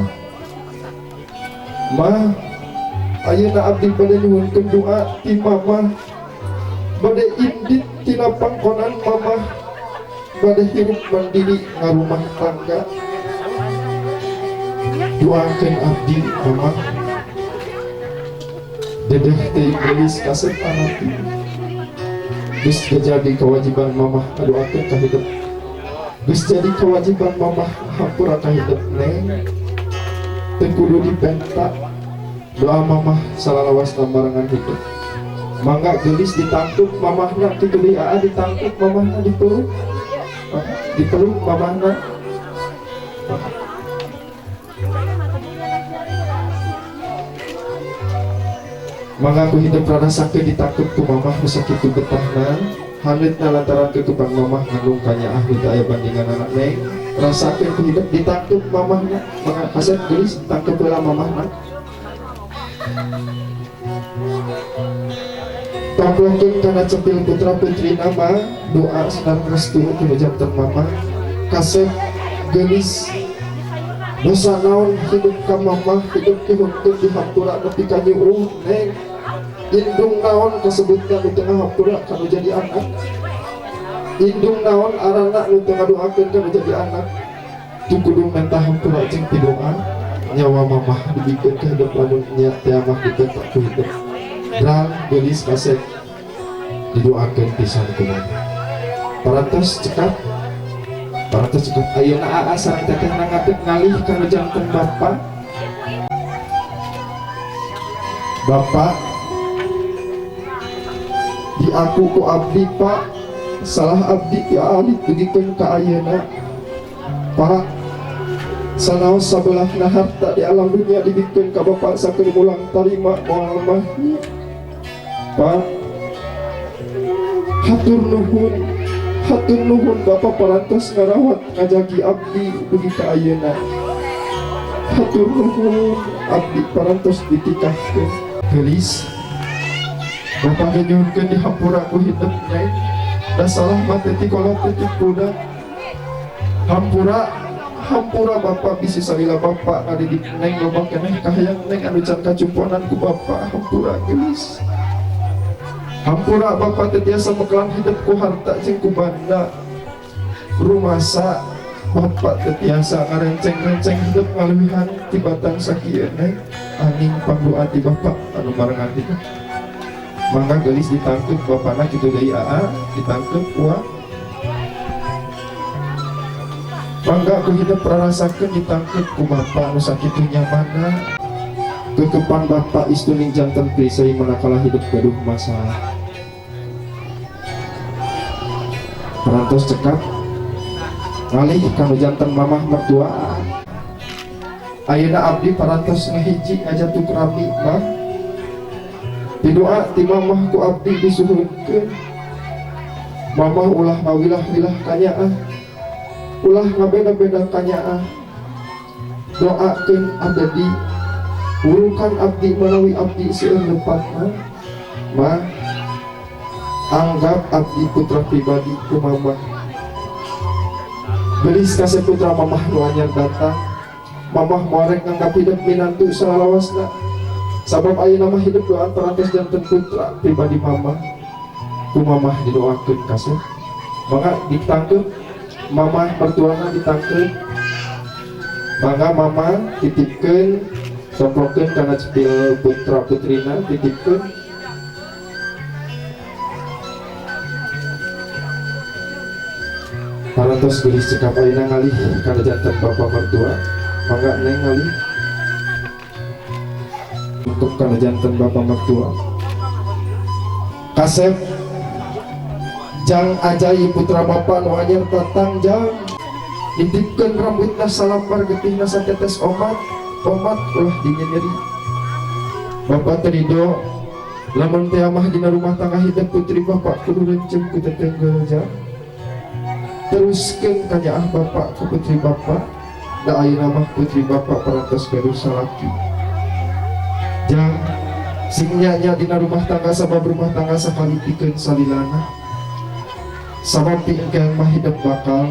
mah ayeuna abdi bade nyuhunkeun doa ti mamah bade indit tina pangkonan mamah bade hirup mandiri ngarumah tangga doakeun abdi mamah dedeh teh geulis kasep anak geus jadi kewajiban mamah ngadoakeun ka hidup geus jadi kewajiban mamah hampura ka hidup neng teu kudu dipenta doa mamah salalawasna barengan hidup. Mangga geulis ditangkup mamahna kitu deui aa ditangkup mamahna dipeluk dipeluk mamahna. Mangga ku hidup rarasakeun ditangkup ku mamah nu sakitu betahna haneutna lantaran kekebang mamah ngandung kanyaah nu teu aya bandingan anak neng rasakeun ku hidup ditangkup mamahna. Mangga kasep geulis ditangkup heula mamahna. Tampilkeun kana cepil putra putri nama doa sinar restu ti janten mama kasep geulis dosa naon hidup ka mama hidup kehunkeun dihampura nepi ka nyuuh neng indung naon kasebutna nu teu ngahampura ka nu jadi anak indung naon arana nu teu ngadoakeun ka nu jadi anak tu kudu menta hampura jeung pidoa nyawa mamah dibikeun ka hidup lamun nya teh mah dipenta ku hidup. Drang geulis kasep Didoakeun pisan ku mama. Parantos cekap, parantos cekap. Ayeuna aa sareng tetehna ngadeg ngalih kana janten bapak. Bapak diaku ku abdi Pak, salah abdi ya alit dugikeun ka ayeuna Pak. Sanaos sabelahna harta di alam dunia dibikeun ka bapak sakur mulang tarima moal mah Pak. Hatur nuhun, hatur nuhun bapak parantos ngarawat ngajagi abdi dugi ka ayeuna. Hatur nuhun abdi parantos ditikahkeun. Geulis bapak ge nyuhunkeun dihampura ku hidup nyai, da salah mah teh ti kolot teh ti kuda. Hampura, hampura bapak bisi salila bapak ngadidik neng loba keneh kahayang neng anu can kacumponan ku bapak. Hampura geulis, hampura bapak teh tiasa mekelan hidup ku harta jeung ku banda. Rumasa bapak teh tiasa ngarenceng-renceng hidup ngaleuwihan tibatan sakieu neng. Anging pangdoa ti bapak anu barengan hidup. Mangga geulis ditangkep bapana kitu deui aa ditangkep kuah. Mangga ku hidup prarasakeun ditangkep ku bapak nu sakitu nyamanna. Kekepan bapak istuning janten perisai manakala hidup gaduh masalah. Parantos cekap ngalih kanu janten mamah mertua. Ayeuna abdi parantos ngahiji ngajatuk rami mah. Didoa ti mamah ku abdi disuhunkeun. Mamah ulah ngawilah-wilah kanyaah, ulah ngabeda-beda kanyaah. Doakeun abdi, wurukan abdi manawi abdi seueur lepatna. Mah anggap abdi putra pribadi ku mamah. Gelis kasih putra mamah nu anyar datang. Mamah moarek nganggap hidup minantu salalawasna. Sabab ayeuna mah hidup doan parantos janten putra pribadi mamah. Ku mamah didoakeun kasih. Mangga ditangkep mamah mertuana ditangkep. Mangga mama titipkeun tomprokeun kana cepil putra putrina titipkeun. Parantos geulis cekap ayeuna ngalih kana janten bapa mertua. Mangga neng ngalih untuk kana janten bapa mertua. Kasep jang ajaib putra bapa nu anyar tatang jang nitipkeun rambutna salambar getihna satetes omat, omat ulah dinyenyeri. Bapak teh ridho lamun teh amah dina rumah tangga hidup putri bapak kudu rencem ku tetenggel jang. Teruskeun kanyaah bapak ku putri bapak, da ayeuna mah putri bapak parantos gaduh salaki. Jang sing nya-nya dina rumah tangga sabab rumah tangga sakali pikeun salilana. Sabab pingkeun mah hidup bakal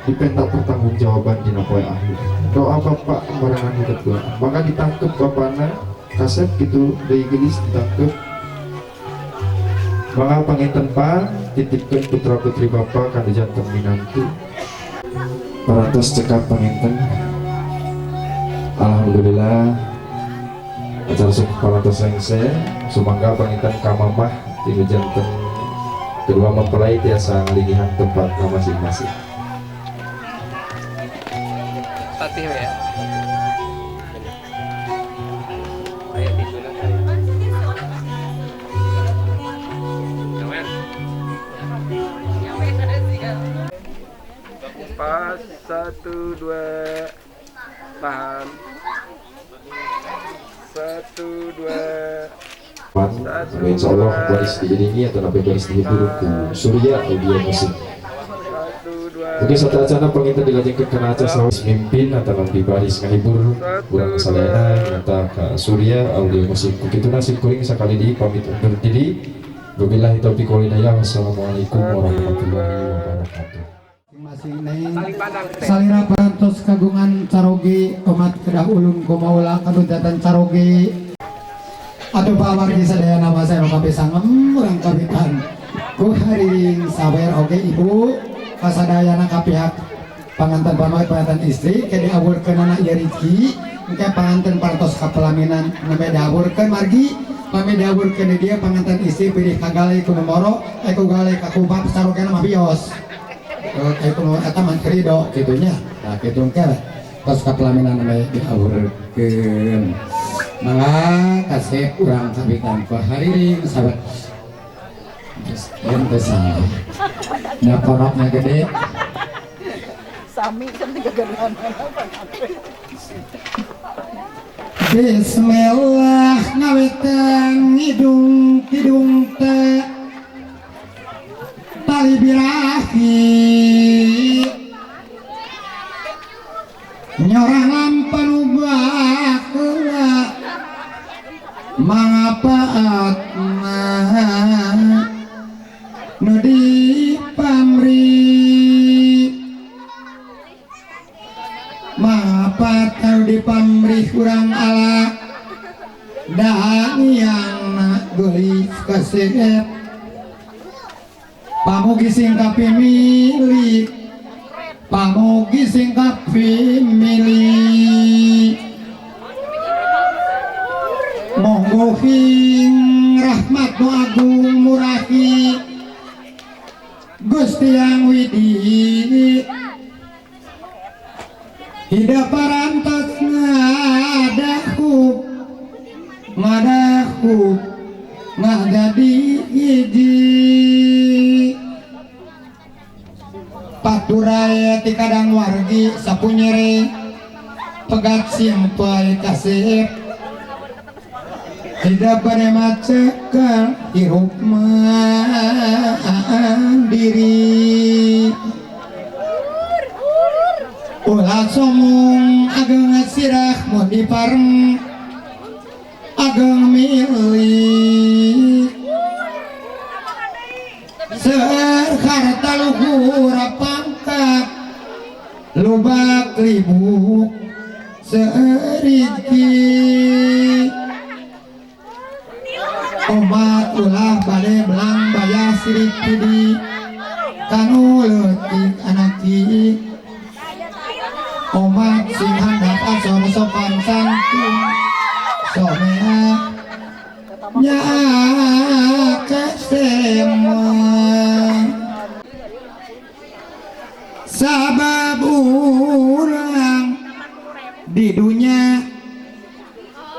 dipenta pertanggungjawaban dina poe akhir. Doa bapak barengan hidup doa. Maka ditangkep bapana kasep kitu deui geulis ditangkep. Maka panginten pa titipkeun putra putri bapak kana janten minantu. Parantos cekap panginten. Alhamdulillah acara parantos sengse. Sumangga panginten ka mamah ti janten kedua mempelai tiasa ngaligihan tempatna masing-masing. Patih ya. Pas 1 2 tahan. 1 2. Insya Allah baris diiringi atau nabi baris dihibur ku Surya Audio Musik. Oke, satu acara penginten dilajengkeun kana acara sawas mimpin atau nabi baris ngahibur urang sadayana nyata ka Surya Audio Musik. Ku kitu nasib kuring sakali deui pamit undur diri. Wabillahi taufiq wal hidayah. Wassalamualaikum warahmatullahi wabarakatuh. Salira parantos kagungan caroge omat kedah ulun kumaula kadudatan caroge. Aduh Pak wargi sadayana masa kabeh sangem urang kawitan. Ku haring sawer oge ibu kasadayana ka pihak Panganten pamaget, panganten istri ke diawurkeun anak ieu Riki, engke panganten parantos ka pelaminan nembe diawurkeun margi pami diawurkeun di dieu panganten istri pilih kagale ku nu moro ku gale ka kubab sarogena mah bios. Ku nu eta mah ridho kitu nya. Nah kitu engke tos ka pelaminan nembe diawurkeun. Mangga kasep urang kawitan ku hariring sahabat. Yang besar. Nah konoknya gede. Sami kan tiga gaduhan. Bismillah ngawetan ngidung kidung teh tali birahi nyorangan panubakula mangapaatna nu dipamri mangapaat nu dipamrih urang ala dahaniangna geulis kasep pamugi sing kapimili pamugi sing kapimili monggo hing rahmat nu agung murahi Gusti Yang Widi hida parantos ngadahu ngadahu ngajadi hiji paturai ti kadang wargi sapunyere pegat simpai kasep tidak bade macekel hirup mandiri ulah somong ageng sirah mun dipareng ageng milik seueur harta luhur pangkat lubak libuk seueur rezeki omat ulah bade belang bayah sirik pidi kanu leutik anaki omat sing handap asor sopan santun somea nyaa kasema sabab urang di dunya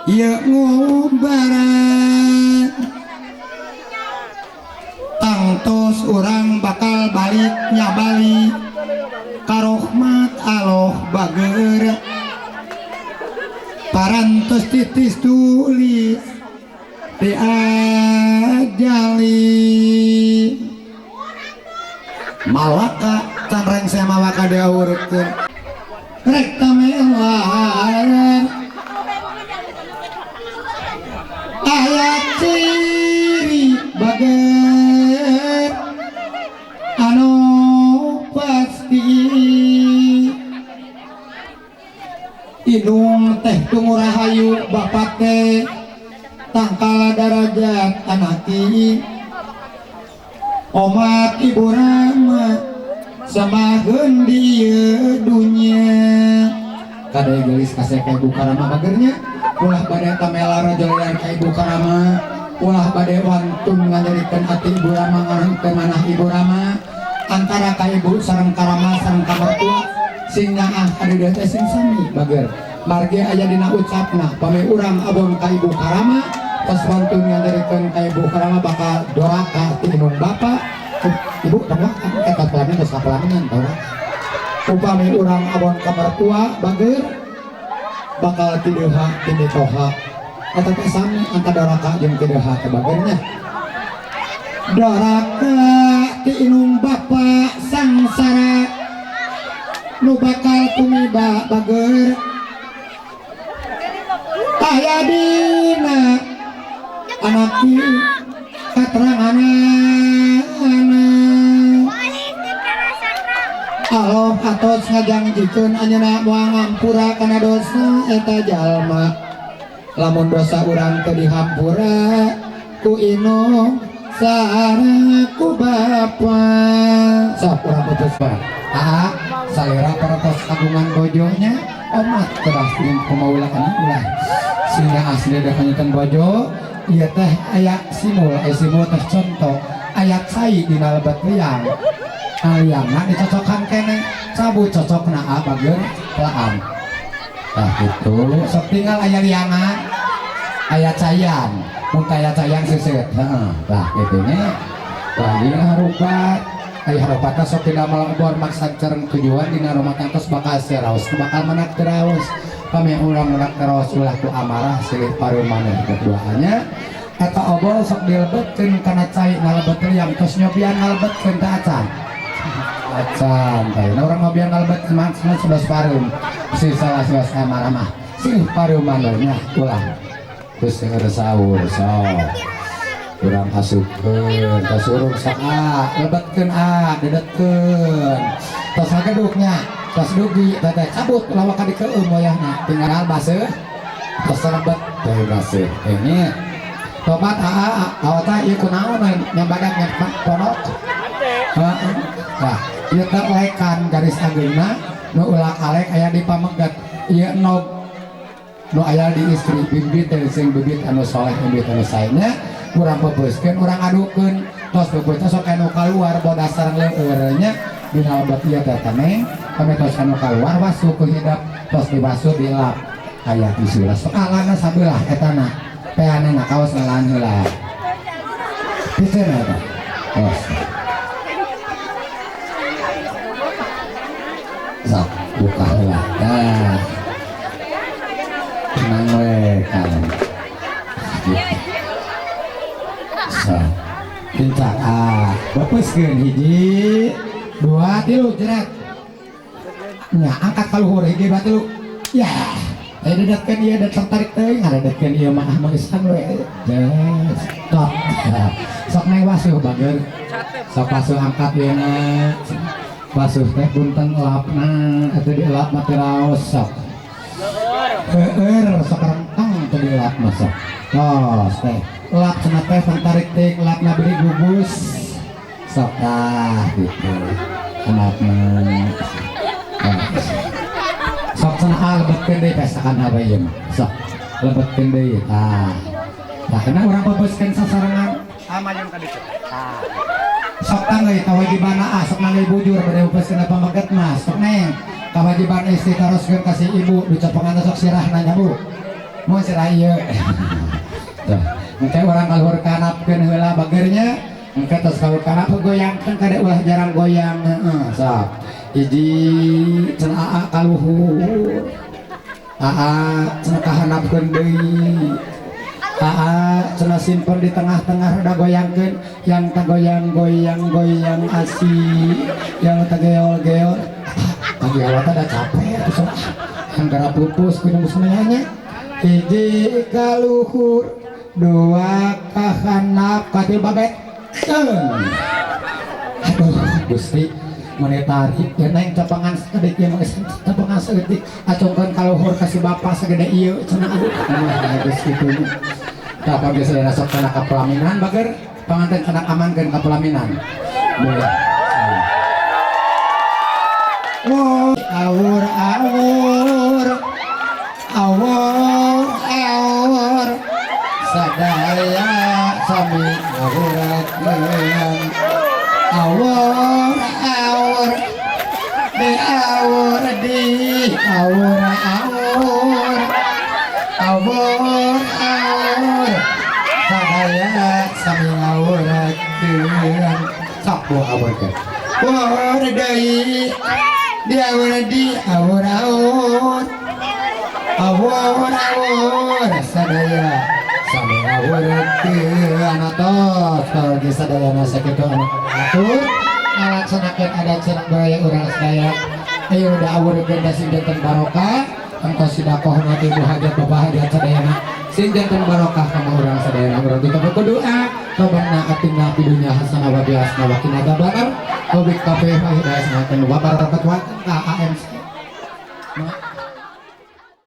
ieu ngubaran tangtos urang bakal balik nyabali karohmat Allah bager parantos titis tulis diajali malaka can rengse malaka diawurkeun rek tamelar aya ciri bager anu pasti indung teh tungurahayu bapak teh tangkal darajat anaki omat ibu rama samaheun di ieu dunya kade geulis kasep ka ibu karama bagernya ulah bade tamelar jolian ka ibu karama ulah bade wantun nganyerikeun ati ibu rama ngarengkeun manah ibu rama antara ka ibu sareng karama sareng ka mertua sing nyaah ka dieu teh sing sami bager margi aya dina ucapna pami urang abon ka ibu karama tos wantun nganyerikeun ka ibu karama bakal doraka ti indung bapa ibu tong eta pelamin geus kapelaminan tah upami urang abon ka mertua bager bakal tideuha ti mitoha eta teh sami antara doraka jeung tideuha teh bagernya doraka ti indung bapa sangsara nu bakal tumiba bager aya dina anaki kateranganana Allah atos ngajangjikeun anjeunna moal ngampura kana dosa eta jalma lamun dosa urang teu dihampura ku indung sareng ku bapa sok urang putus. Aha. Salira parantos kagungan bojonya omat kedah kumaha ulah sehingga asli da kanyetan bojo ieu teh aya simul, simul teh contoh aya cai dina lebet liang. Nah, liangna dicocokan keneh cabut cocokna a bageur pelaam. Tah kitu sok tinggal aya liangan aya cayan mun aya cayan seuseut heeh tah kitu nya. Tah ieu harupat aya harupatna sok tinggal malebor maksad sareng tujuan dina rumah tangga bakal seraos bakal menak teraos pami urang menak teraos ulah ku amarah silih parumaneh berdoanya eta obol sok dilebetkeun kana cai ngalebet liang tos nyobian ngalebetkeun teh acan acan tah urang nyobian ngalebet maksudna sebelas parum sisa sebelas amarah mah silih parumanehnya ulah terus seueur saur sok urang asupkeun tos urung sok a lebetkeun a dedetkeun tos hageduknya tos dugi teh cabut ulah ka dikeum wayahna tinggal baseuh tos lebet teh baseuh ini tobat aa awata ieu kunaon nya badak nya ponok heeh tah ieu teh lekan garis ageungna nu ulah alek aya di pamegat ieu nog nu aya di istri bibit teh sing bibit anu soleh bibit anu saenya urang pepeuskeun urang adukeun tos pepeusna sok anu kaluar bodas sareng leueur nya dina lebet ieu teh tameng kami tos anu kaluar wasu ku hidep tos dibasuh dilap aya tisula sok alana sabelah etana peanana kaos ngalaan heula piceun eta tos sok buka heula tah tenang we kalem sok pincak ah bepeuskeun hiji dua tilu jeret nya angkat ka luhur hiji dua tilu ya aya dedetkeun ieu da tertarik teuing ngaredetkeun ieu mah meusan we stop sok neng wasuh bageur sok wasuh angkat ieu na wasuh teh punten elapna atuh dielap mah teu raos sok heueur sok rengkang teu dielap mah sok tos teh lap cenah teh tarik teuing lapna beli gugus sok tah gitu anakna sok cenah ah lebetkeun deui pesakan hawa ieu mah sok lebetkeun deui tah tah kana urang pepeuskeun sasarengan ah mayun ka ditu tah sok tangeuy kawajibanna ah sok nangeuy bujur bade pepeuskeun pameget mah sok neng kawajiban istri taroskeun ka si ibu dicepengan sok sirahna nya bu mun sirah ieu tah engke urang kaluhur kanapkeun heula bageurnya engke tos kaluhur kanap goyangkeun kade ulah jarang goyang heeh sok hiji cenah aa kaluhur aa cenah kahanapkeun deui aa cenah simpen di tengah-tengah rada goyangkeun yang tagoyang-goyang goyang asih yang tageol-geol tageol teh da capek atuh sok yang gara pupus kudu semuanya hiji kaluhur dua kahanap katil babet aduh Gusti menetarik ya neng cepengan saeutik ieu mah cepengan saeutik acungkeun ka luhur ka si bapa sagede ieu cenah aduh mah geus kitu tah pagi sadaya sok kana kapelaminan bager panganten kana amankeun ka pelaminan boleh awur awur awur awur sadaya sami ngawurakeun awur awur di awur di awur awur awur awur sadaya sami ngawurakeun sok bu awurkeun awur deui di awur di awur awur awur awur sadaya sami ngawurakeun atos kalau sadayana sakitu anu atur ngalaksanakeun adat sareng budaya urang sadaya ayo udah awurkeun da sing janten barokah engkau sidakohna ti ibu hajat bapak hajat sadayana sing janten barokah ka urang sadayana urang tutup ku doa Rabbana atina fid dunya hasanah wa fil akhirati wa qina adzabannar. Wa bik taufiq wal hidayah wa barakatuh. AMC.